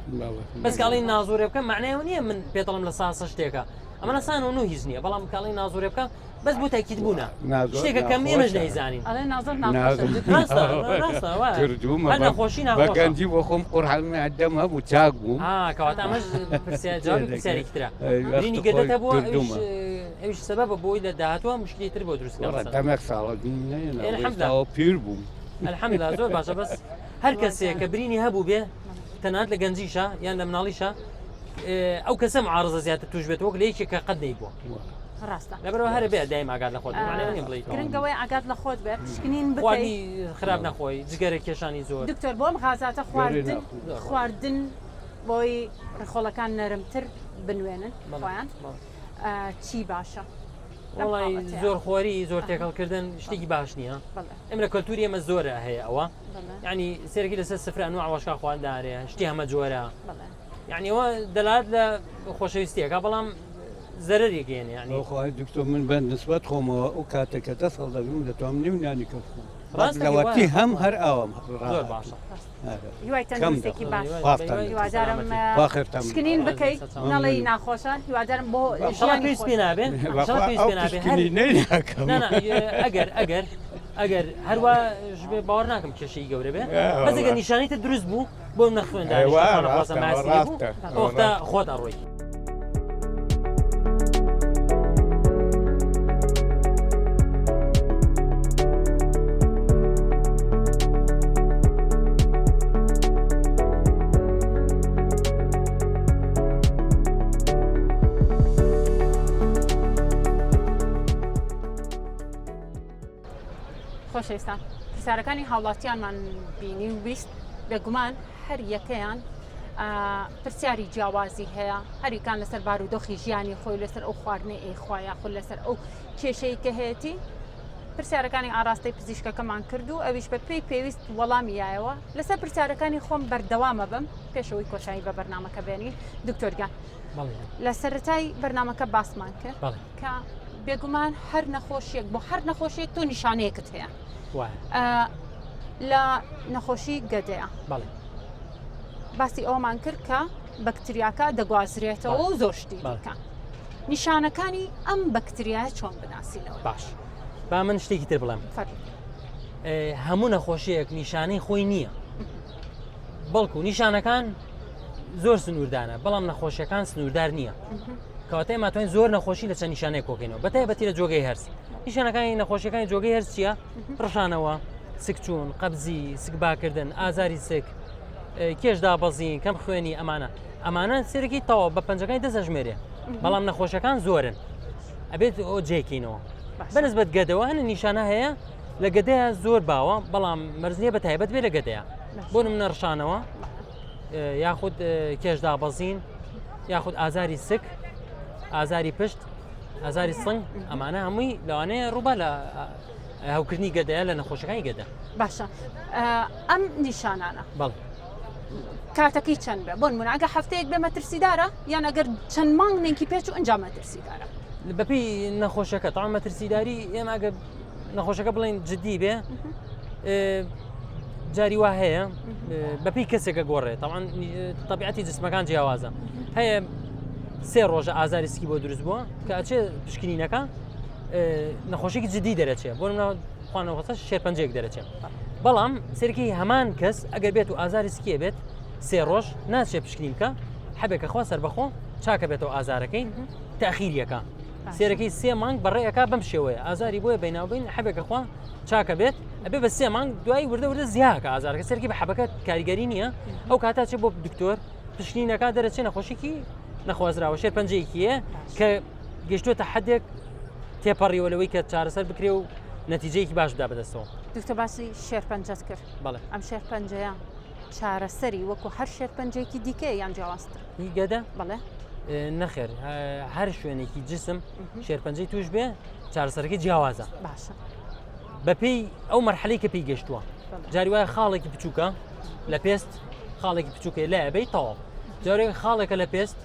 بەس کاڵی نازۆرێ بکە معنای نییە من پێتەڵم لە سا شتێکە ئەمە لە سا 99 هیچ نییە بەڵام کاڵی نازۆرێ بکە بەس بۆ تاکید بوونە شتێکە کەم ئێمەش نەیزانین ئەڵێ نازۆر ناخۆشی بە گەنجی بۆ خۆم قورحان دەم هەبوو چاک بوو کەواتە ئەمەش جوابی پرسیارێکی ترە برینی گەدەت هەبووە ئەویش سەبەبە بۆی لە داهاتوە مشکلی تر بۆ دروست دەمێک ساڵە پیر بووم الحمدلله زۆر باشە بەس هەر کەسێک کە برینی هەبوو بێ تەنانەت لە گەنجیشە یان لە مناڵیشە ئەو کەسە معارزە زیاتر توش بێت وەک لە یەکێک کە قەت نەیبووە ڕاستە لەبەرەوە هەرە بێ دایم ئاگات لە خۆت گرنگەوەی ئاگات لە خۆت بێت پشکنین بکەی خراپ نەخۆی جگەرە کێشانی زۆر دکتۆر بۆم غازاتە خواردن خواردن بۆی ڕیخۆڵەکان نەرمتر بنوێنن خۆیان چی باشە؟ وەڵی زۆر خۆری زۆر تێکەڵکردن شتێکی باش نییە ئەم لە کەلتوری ئێمە زۆرە هەیە ئەوە ینی سێرەکی لەسەر سفرە ئەنوع وەشکا خواندارێ شتی هەمە جۆرە یعنی ئەوە دەلات لە خۆشەویستیەکە بەڵام زەرەری گەێنێ ینی خۆی دکتۆر من بە نسبەت خۆمەوە ئەو کاتێک کە دە ساڵ دەبم دەتوانم نیو نانی کە بخۆم لەوەتی هەم هەر ئاوام زۆر باشە هیوای تەندروستێکی باش هیوادارم پشکنین بکەیت نەڵێی ناخۆشە هیوادارم بۆ ژیانی پێویست پێ نابێ ئەگەر ئەگەر. ئەگەر هەروە ژبێ باوەڕ ناکەم کێشەی گەورە بێ بەس ئەگەر نیشانەی تر دروست بوو بۆ نەخوێن دانیشتە خۆت ئەڕۆی. خۆشەویستان پرسیارەکانی هاوڵاتیانمان بینی و 20 بێگومان هەر یەکەیان پرسیاری جیاوازی هەیە هەریکان لەسەر بارودۆخی ژیانی خۆی لەسەر ئەو خواردنەی ئەیخوا یاخود لەسەر ئەو کێشەی کە هەیەی پرسیارەکانی ئاراستەی پزیشکەکەمان کرد و ئەویش بە پێی پێویست وەڵامی یایەوە لەسەر پرسیارەکانی خۆم بەردەوامە بم پێشەوەی کۆتایی بە بەرنمەکە بێنین دکتۆرگیان لە سەرەتای بەرنمەکە باسمان کرد کە بێگومان هەر نەخۆشیەک بۆ هەر نەخۆشیێک تۆ نیشانەیەکت هەیە لە نەخۆشی گەدەیە باسی ئەومان کرد کە بەکتریاکە دەگوازرێتەوە و زۆر شتی دیکە نیشانەکانی ئەم بەکتریایە چۆن بناسینەوە باش با من شتێکی تر بڵێم هەموو نەخۆشیەک نیشانەی خۆی نییە بەڵکو نیشانەکان زۆر سنووردانە بەڵام نەخۆشیەکان سنووردار نییە کەواتە ئێمە توانین زۆر نەخۆشی لە چەند نیشانەیەک کۆکەینەوە بە تایبەتی لە جۆگەی هەرس نیشانەکانی نەخۆشیەکانی جۆگەی هەرس چییە ڕشانەوە سکچوون قەبزی سکباکردن ئازاری سک کێش دابەزین کەم خوێنی ئەمانە ئەمانە سێرەکی تەواو بە پەنجەکانی دەست ئەژمێرێ بەڵام نەخۆشەکان زۆرن ئەبێت ئەو جێکینەوە بەنسبەت گەدەوە هەنە نیشانە هەیە لە گەدەیە زۆر باوە بەڵام مەرزنیە بە تایبەت بێ لە گەدەیە بۆ منە ڕشانەوە یاخود کێش دابەزین یاخود ئازاری سک ئازاری پشت ئازاری سنگ ئەمانە هەمووی لەوانەیە ڕووبا لە هەوکردنی گەدەیە لە نەخۆشەکانی گەدە. باشە ئەم نیشانانە بەڵێ کاتەکەی چەند بێ بۆن مناگە هەفتەیەک بێ مەترسیدارە یان ئەگەر چەند مانگ نێنکی پێچ و ئەنجام مەترسیدارە بەپی نەخۆشەکە تا مەترسیداری ئێمە ئەگە نەخۆشەکە بڵین جددی بێ جاری وا هەیە بەپی کەسێکە گۆڕێت تاوان طبیعەتی جسمەکان جیاوازە هەیە سێ ڕۆژە ئازاری سکی بۆ دروست بووە کە ئەچێ پشکنینەکە نەخۆشیێکی جدی دەرەچێ بۆ منە خوانەوەسە شێرپەنجەیەک دەرەچێت بەڵام سەرکی هەمان کەس ئەگەر بێت و ئازاری سکیە بێت سێ ڕۆژ ناچێ پشکنین بکە حەبێکە خوا سەربەخۆ چاکە بێتەوە ئازارەکەی تاخیریەکە سێرەکەی سێ مانگ بەڕێەکە بەم شێوەیە ئازاری بۆیە بیناوبین حەبێکە خوا چاکە بێت ئەبێ بە سێ مانگ دوای وردە وردە زیاکە ئازارەکە سەرکی بە حەبەکە کاریگەری نییە ئەو کاتا چێ بۆ دکتۆر پشکنینەکە دەرەچێ نەخۆشیکی نەخوازراوە شێرپەنجەیەکیە کە گەشتووەتە حدێک تێپەڕیوە لەوەی کە چارەسەر بکرێ و نەتیجەیەکی باش بدا بەدەستەوە. دکتۆر باسی شێرپەنجەت کرد بەڵێ ئەم شێرپەنجەیە چارەسەری وەکو هەر شێرپەنجەیەکی دیکەیە یان جیاوازتر؟ هی گەدە؟ بەڵێ نەخێر هەر شوێنێکی جسم شێرپەنجەی توش بێ چارەسەرەکەی جیاوازە باشە بەپێی ئەو مەرحەلەی کە پێی گەشتووە جاری وایە خاڵێکی بچووکە لە پێست خاڵێکی بچووکەی لای ئەبەی تەواو جارێک خاڵێکە لە پێست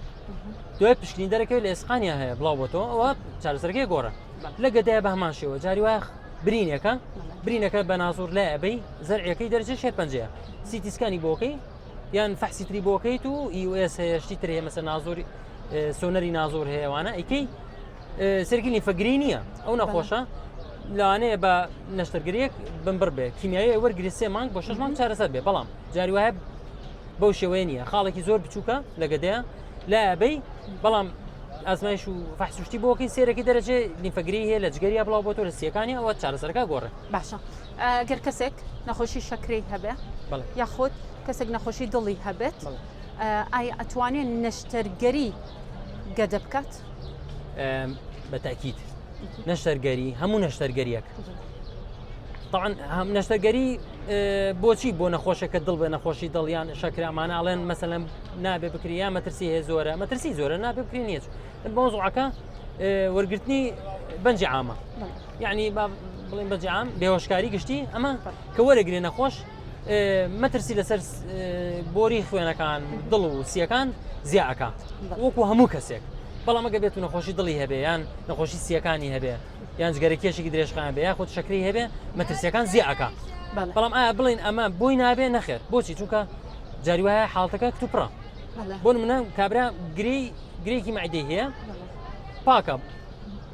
دوای پشکنین دەرەکەوێت لە ئێسقانیا هەیە بڵاو بۆتەوە ئەوە چارەسەرەکەی گۆڕە لە گەدایە بە هەمان شێوە جاری وایە برینێکە برینەکە بە نازور لای ئەبەی زەرعەکەی دەرەجە شێرپەنجەیە CT scan ی بۆکەی یان فەحسی تری بۆکەیت و EUS هەیە شتی تر هەیە مەسە نازۆری سۆنەری نازۆر هەیەوانە ئەیکەی سەرکی لیمفەگری نییە ئەو نەخۆشە لەوانەیە بە نەشتەرگەریەک بنبڕ بێ کیمیایی وەرگری سێ مانگ بۆ شش مانگ چارەسەر بێ بەڵام جاری وایە بەو شێوەیە نییە خاڵێکی زۆر بچووکە لە گەدەیە لا ئەبەی بەڵام ئازمایش و فەحسوشتی بۆکەی سێرەکی دەرەجێ لیمفەگری هەیە لە جگەریا بڵاو بۆ تۆ لە سیەکانی ئەوە چارەسەرەکە گۆڕێ باشە گەر کەسێک نەخۆشی شەکرەی هەبێ یاخود کەسێک نەخۆشی دڵی هەبێت ئایا ئەتوانێت نەشتەرگەری گەدە بکات؟ بە تاکیت نەشتەرگەری هەموو نەشتەرگەریەک طبعا هەم نەشتەرگەری بۆچی بۆ نەخۆشەکە دڵ بە نەخۆشی دڵیان شەکرامانە ئەڵێن مەسەلەن نابێ بکری یا مەترسی هەیە زۆرە مەترسی زۆرە نابێ بکری نییە مەوزوعەکە وەرگرتنی بەنجی عامە یعنی با بڵێن بەنجی عام بێهۆشکاری گشتی ئەمە کە وەرەگرێ نەخۆش مەترسی لەسەر بۆری خوێنەکان دڵ و سیەکان زیاکە وەکو هەموو کەسێک بەڵام ئەگە بێت و نەخۆشی دڵی هەبێ یان نەخۆشی سیەکانی هەبێ یان جگەرە کێشێکی درێژخایەن بێ یاخود شەکری هەبێ مەترسیەکان زیاکە بەڵام ئایا بڵین ئەمە بۆی نابێ نەخێر بۆچی چونکە جاری وایە حاڵتەکە کتوپڕە بۆ منە کابرا گری گرێکی معدەی هەیە پاکە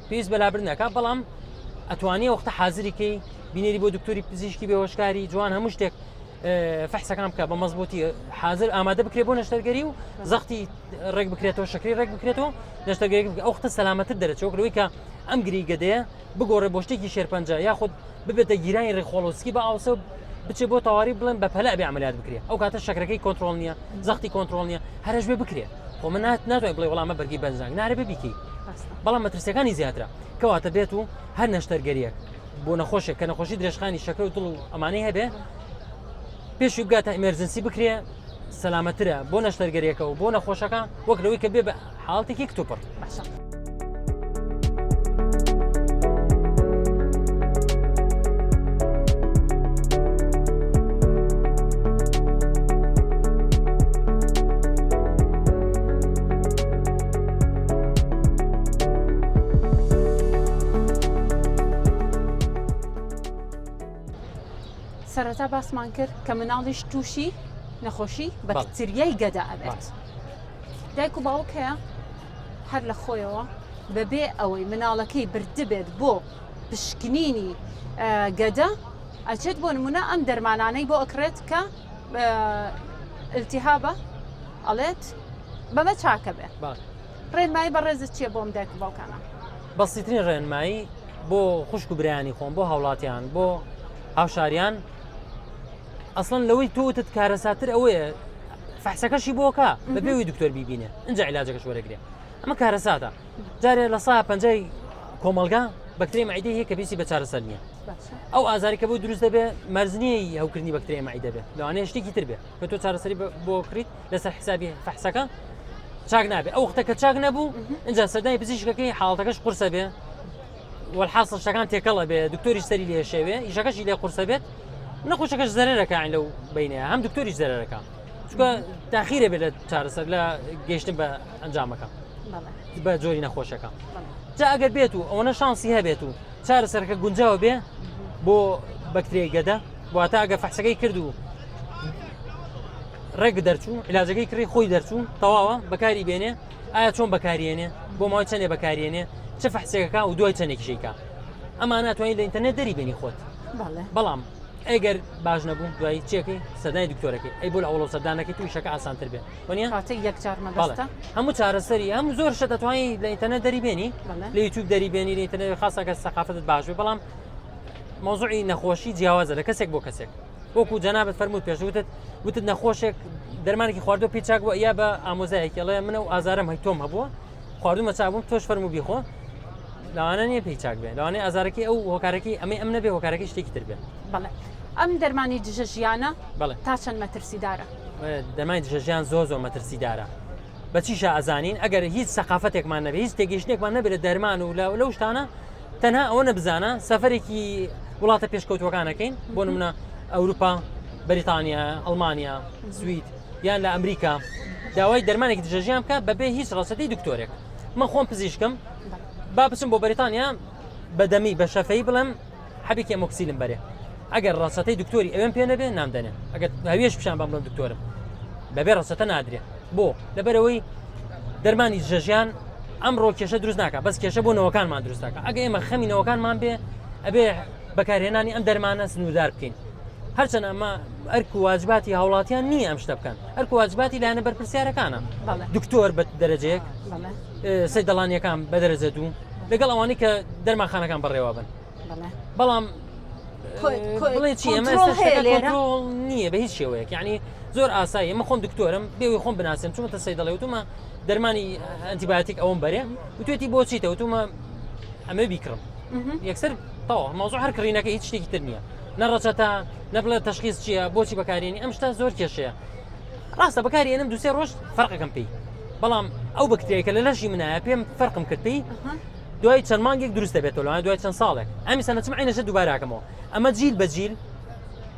پێویست بە لابردنەکە بەڵام. ئەتوانی وەختە حازری کەی بینێری بۆ دکتۆری پزیشکی بێهۆشکاری جوان هەموو شتێک فەحسەکان بکە بە مەزبوطی حاضر ئامادە بکرێت بۆ نەشتەرگەری و زەختی ڕێک بکرێتەوە شەکری ڕێک بکرێتەوە نەشتەرگەری بکە ئەو وەختە سەلامەتر دەرەچێت وەک لەوەی کە ئەم گری گەدەیە بگۆڕێ بۆ شتێکی شێرپەنجە یاخود ببێتە گیرانی ڕیخۆڵۆسکی بە ئاوسە و بچێ بۆ تەواری بڵێن بە پەلە ئەبێ عملیات بکرێ ئەو کاتە شەکرەکەی کۆنترۆڵ نییە زەختی کۆنترۆڵ نییە هەرش بێ بکرێ خۆ من ناتوانین بڵێ وەڵامە بەرگی بەنجانگ نارێ بێ بیکەی بەڵام مەترسیەکانی زیاترە کەواتە بێت و هەر نەشتەرگەریەک بۆ نەخۆشێک کە نەخۆشی درێژخانی شەکر و دڵ و ئەمانەی هەبێ پێشی بگاتە emergency بکرێ سەلامەترە بۆ نەشتەرگەریەکە و بۆ نەخۆشەکە وەک لەوەی کە بێ بە حاڵتێکی کتوپڕ. باشە. سەرەتا باسمان کرد کە مناڵیش تووشی نەخۆشی بەکتریای گەدە ئەبێت دایک و باوک هەیە هەر لە خۆیەوە بەبێ ئەوەی مناڵەکەی بردبێت بۆ پشکنینی گەدە ئەچێت بۆ نمونە ئەم دەرمانانەی بۆ ئەکڕێت کە التهابە ئەڵێت بەمە چاکە بێ ڕێنمایی بەڕێزت چییە بۆم دایک و باوکانە؟ بەسیترین ڕێنمایی بۆ خوشک و برایانی خۆم بۆ هاوڵاتیان بۆ هاوشاریان ئەسڵەن لەوەی تۆ وتت کارەساتر ئەوەیە فەحسەکەشی بۆکە بەبێ وی دکتۆر بیبینێ ئینجا عیلاجەکەش وەرەگرێ ئەمە کارەساتە جارێ لە سا پەنجای کۆمەلگا بەکتری مەعیدەی هەیە کە پێویستی بە چارەسەر نییە ئەو ئازاری کە بۆ دروست دەبێ مەرج نییە هەوکردنی بەکتری مەعیدە بێ لەوانەیە شتێکی تر بێ کە تۆ چارەسەری بۆ کڕیت لەسەر حسابی فەحسەکە چاک نابێ ئەو وەختە کە چاک نەبوو اینجا سەردانی پزیشکەکەی حاڵەتەکەش قورسە بێ وەلحاسڵ شتەکان تێکەڵە بێ دکتۆریش سەری لێ شێوێ ئیشەکەشی لێ قورسە بێت نەخۆشەکەش زەرەرەکە لەو بینەیە هەم دکتۆریش زەرەرەکە چونکە تاخیرە بێت لە چارەسەر لە گەیشتن بە ئەنجامەکە بە جۆری نەخۆشەکە جا ئەگەر بێت و ئەوەنە شانسی هەبێت و چارەسەرەکە گونجاوە بێ بۆ بەکتریای گەدە واتە ئەگەر فەحسەکەی کرد و ڕێک دەرچوو علاجەکەی کڕی خۆی دەرچوو تەواوە بەکاری بێنێ ئایا چۆن بەکاریێنێ بۆ ماوەی چەندێ بەکاریێنێ چ فەحسێکەکە و دوای چەندێکیشیکە ئەمانە توانین لە ئینتەرنێت دەری بێنی خۆت بەڵام ئەگەر باش نەبوو دوایی چێکەی سەردانی دکتۆرەکەی ئەی بۆ لە ئەوڵەوە سەردانەکەی تو ئیشەکە ئاسانتر بێ وەنیە کاتێک یەکجار مەبەستە هەموو چارەسەری هەموو زۆر شت دەتوانی لە ئینتەرنێت دەری بێنی لە یوتیوب دەری بێنی لە ئینتەرنێت خاصە کە سەقافتت باش بێ بەڵام مەوزوعی نەخۆشی جیاوازە لە کەسێک بۆ کەسێک وەکو جەنابت فەرمووت پێش وتت وتت نەخۆشێک دەرمانێکی خواردووە پێی چاک بووە یا بە ئامۆزایەکی ئەڵێ من ئەو ئازارم هەی تۆم هەبووە خواردومە چاک بووم تۆش فەرموو بیخۆ لەوانە نییە پێی چاک بێ لەوانەیە ئازارەکەی ئەو هۆکارەکەی ئەمەی ئەم نەبێ هۆکارەکەی شتێکی تر بێ بەڵێ ئەم دەرمانی دژە ژیانە بەڵێ تا چەند مەترسیدارە؟ دەرمانی دژە ژیان زۆر زۆر مەترسیدارە بە چیشا ئەزانین ئەگەر هیچ سەقافەتێکمان نەبێ هیچ تێگەیشتێکمان نەبێت لە دەرمان و لە لەو شتانە تەنها ئەوە نەبزانە سەفەرێکی وڵاتە پێشکەوتوەکانەکەین بۆ نمونە ئەوروپا بەریتانیا ئەڵمانیا سوید یان لە ئەمریکا داوای دەرمانێکی دژە ژیان بکە بەبێ هیچ ڕەچەتەی دکتۆرێک من خۆم پزیشکم با بچم بۆ بەریتانیا بە دەمی بە شەفەی بڵێم حەبێکی ئەمۆکسیلم بەرێ ئەگەر ڕەچەتەی دکتۆری ئەوێم پێ نەبێ نامدەنێ ئەگەر هەوێش پیشان بەم بڵێم دکتۆرم بەبێ ڕەچەتە نادرێ بۆ لەبەرەوەی دەرمانی دژەژیان ئەمڕۆ کێشە دروست ناکە بەس کێشە بۆ نەوەکانمان دروست دەکا ئەگە ئێمە خەمی نەوەکانمان بێ ئەبێ بەکارهێنانی ئەم دەرمانە سنووردار بکەین هەرچەند ئەمە ئەرک و واجباتی هاوڵاتیان نییە ئەم شتە بکەن ئەرک و واجباتی لایەنە بەرپرسیارەکانە دکتۆر بە دەرەجەیەک سەیدەڵانیەکان بە دەرەجە دوو لەگەڵ ئەوانەی کە دەرمانخانەکان بەڕێوە بن بەڵام بڵێ چی ئەمە کۆنترۆڵ نییە بە هیچ شێوەیەک یعنی زۆر ئاسایی ئەمە خۆم دکتۆرم بێوی خۆم بناسم چونتە سەیدەڵێ وتومە دەرمانی ئەنتیبایۆتیک ئەوم بەرێ وتێتی بۆ چیتە وتومە ئەمە بیکڕم یەکسەر تەواو مەوزوع هەر کڕینەکە هیچ شتێکی تر نییە نە ڕەچەتە نە بڵێ تەشخیص چییە بۆچی بەکارێنی ئەم شتە زۆر کێشەیە ڕاستە بەکاری ئێنم دوسێ ڕۆژ فەرقەکەم پێی بەڵام ئەو بەکتریای کە لە لەشی منایە پێم فەرقم کرد پێی دوای چەند مانگێک دروست دەبێتەوە لەوانەیە دوای چەند ساڵێک ئەمی سەنە چم عینەشە دووباراکەمەوە ئەمە جیل بە جیل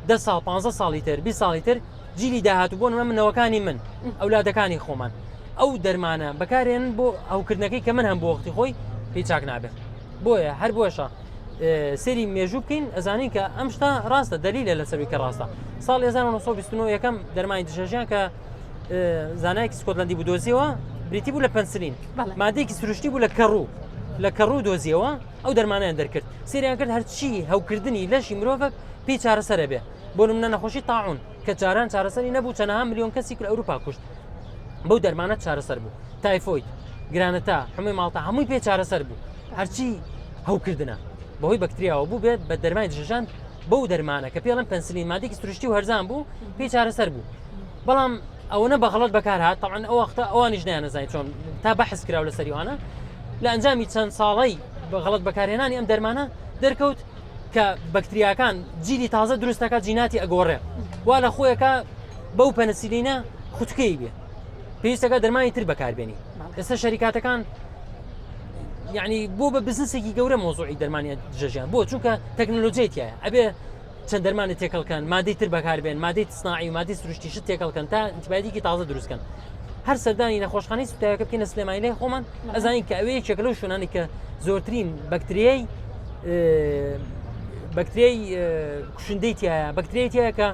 دە ساڵ 15 ساڵی تر 20 ساڵی تر جیلی داهاتوو بۆ نمونە منەوەکانی من ئەولادەکانی خۆمان ئەو دەرمانە بەکارێن بۆ ئەوکردنەکەی کە من هەم بۆ وەختی خۆی پێی چاک نابێت بۆیە هەر بۆشە سێری مێژوو بکەین ئەزانین کە ئەم شتە ڕاستە دەلیلە لەسەروی کە ڕاستە ساڵ 1929 یەکەم دەرمانی دژەژیان کە زانایەکی سکۆتلندی بوو دۆزیەوە بریتی بوو لە پەنسلین مادەیەکی سروشتی بوو لە کەڕوو. لە کەڕوو دۆزیەوە ئەو دەرمانیان دەرکرد سریان کرد هەرچی هەوکردنی لەشی مرۆڤە پێی چارەسەرە بێ بۆ نمونە نەخۆشی تاعون کە جاران چارەسەری نەبوو چەنەها ملیۆن کەسی لە ئەوروپا کوشت بەو دەرمانە چارەسەر بوو تایفۆید گرانەتا حمەی ماڵتا هەمووی پێ چارەسەر بوو هەرچی هەوکردنە بەهۆی بەکتریاوە بوو بێت بە دەرمانی دژەژان بەو دەرمانە کە پێڵم پەنسلین مادێکی سروشتی و هەرزان بوو پێی چارەسەر بوو بەڵام ئەوەنە بە غەڵەت بەکار هات تەعاان ئەو وەختە ئەوانیش نیانەزانین چۆن تا بەحس کراو لە سەریوانە لە ئەنجامی چەند ساڵەی بە غەڵەت بەکارهێنانی ئەم دەرمانە دەرکەوت کە بەکتریاکان جیلی تازە دروستەکە جیناتی ئەگۆڕێ وا لە خۆیەکە بەو پەنسیلینە خوتکەی بێ پێویستەکە دەرمانی تر بەکاربێنی ئێستا شەریکاتەکان یعنی بۆ بە بزنسێکی گەورە مۆزوعی دەرمانی دژەژیان بۆ چونکە تەکنۆلۆژیای تایە ئەبێ چەند دەرمانی تێکەڵکەن مادەی تر بەکاربێن مادەی سناعی و مادەی سروشتی شت تێکەڵکەن تا ئەنتیبایۆتیکی تازە دروستکەن هەر سەردانی نەخۆشخانەی سوتاوەکە بکەینە سلێمانی لای خۆمان ئەزانین کە ئەوێ یەکێک لەو شوێنانی کە زۆرترین بەکتریای بەکتریای کوشندەی تایە بەکتریای تایە کە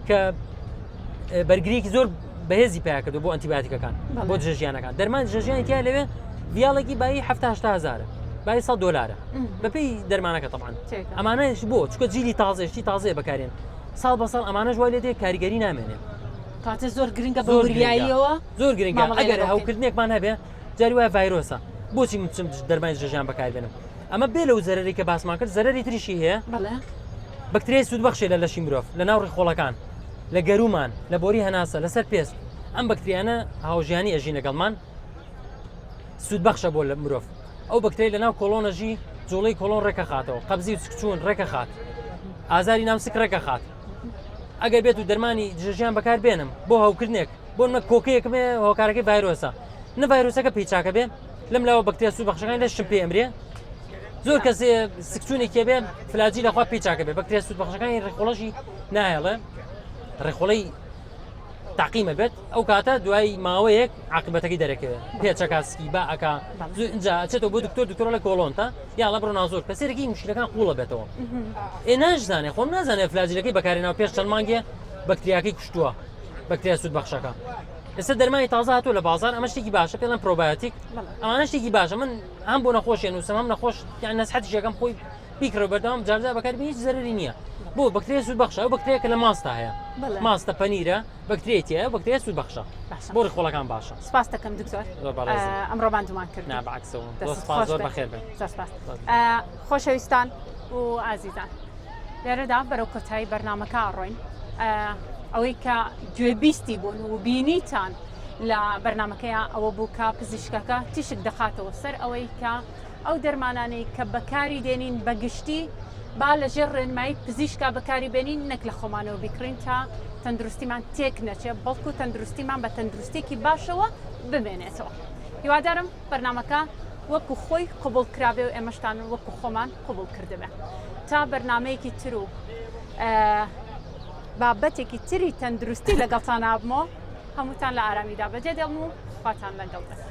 کە بەرگریکی زۆر بەهێزی پیا کردو بۆ ئەنتیباتیکەکان بۆ دژەژیانەکان دەرمان دژەژیانی تیا لەوێ ڤیاڵێکی بایی 70 هزارە بای 100 دلارە بەپێی دەرمانەکە طبعا ئەمانەش بۆ چکە جیلی تازێشتی تازەیە بەکارێن ساڵ بە ساڵ ئەمانەش وای لێ دێ کاریگەری نامێنێ. کاتە زۆر گرنگە بە وریاییەوە زۆر گرنگە ئەگەر هەوکردنێکمان هەبێ جاری وایە ڤایرۆسە بۆچی من چم دەرمانی دژەژیان بەکاربێنم ئەمە بێ لەو زەرەری کە باسمان کرد زەرەری تریشی هەیە بەکتریای سوودبەخشێ لە لەشی مرۆڤ لە ناو ڕیخۆڵەکان لە گەرومان لە بۆری هەناسە لەسەر پێست ئەم بەکتریانە هاوژیانی ئەژین لەگەڵمان سوودبەخشە بۆ لە مرۆڤ ئەو بەکتریای لەناو کۆڵۆنەژی جوڵەی کۆڵۆن ڕێکەخاتەوە قەبزی و سکچوون ڕێکەخات ئازاری ناو سک ڕێکەخات ئەگەر بێت و دەرمانی دژەژیان بەکار بێنم بۆ هەوکردنێک بۆ نمە کۆکەیەکم هەیە هۆکارەکەی ڤایرۆسە نە ڤایرۆسەکە پێی چاکە بێ لەم لاوە بەکتریا سوود بەخشەکانی لەشم پێ ئەمرێ زۆر کەسێ سکچوونێکی بێ فلاجی لەخوا پێی چاکە بێ بەکتریا سوود بەخشەکانی ڕیخۆڵەشی ناهێڵێ ڕیخۆڵەی تاقیمە بێت ئەو کاتە دوای ماوەیەک عاقبەتەکەی دەرەکەوێت پێچەکە سکی با ئەکا اینجا ئەچێتەوە بۆ دکتۆر دکتۆر لە کۆڵۆنتە یا لە بڕۆ نازۆر کەسێکی مشکلەکان قوڵە بێتەوە ئێ ناشزانێ خۆم نازانێ فلاجیلەکەی بەکارێناوە پێش چەند مانگێ بەکتریاکەی کوشتووە بەکتریا سوود بەخشەکە ئێستا دەرمانی تازە هاتووە لە بازار ئەمە شتێکی باشە پێڵێن پرۆبایۆتیک ئەمانە شتێکی باشە من هەم بۆ نەخۆشیە نووسم هەم نەخۆش یان نەسحەتیش یەکەم خۆی بیکڕێ بەردەوام جارجار بەکاری بێنی هیچ زەرەری نییە بۆ بەکتریا سوود بەخشە ئەو بەکتریا کە لە ماستە هەیە ماستە پەنیرە بەکتریای تایە بەکتریا سوود بەخشە بۆ ڕیخۆڵەکان باشە سپاس دەکەم دکتۆر ئەمڕۆ ماندوومان کرد نا بەعکسەوە زۆر سپاس زۆر بەخێر بن زۆر سپاس خۆشەویستان و ئازیزان لێرەدا بەرەو کۆتایی بەرنامەکە ئەڕۆین ئەوەی کە گوێبیستی بوون و بینیتان لە بەرنمەکەیان ئەوە بوو کە پزیشکەکە تیشک دەخاتەوە سەر ئەوەی کە ئەو دەرمانانەی کە بەکاری دێنین بە گشتی با لە ژێر ڕێنمایی پزیشکا بەکاری بێنین نەک لە خۆمانەوە بیکڕین تا تەندروستیمان تێک نەچێ بەڵکو تەندروستیمان بە تەندروستێکی باشەوە بمێنێتەوە هیوادارم بەرنامەکە وەکو خۆی قبوڵ کرابێ و ئێمەشتان وەکو خۆمان قبوڵ کردبێ تا بەرنمەیەکی تر و بابەتێکی تری تەندروستی لەگەڵتان نابمەوە هەمووتان لە ئارامیدا بەجێ دێڵم و خواتان لەگەڵ بێت.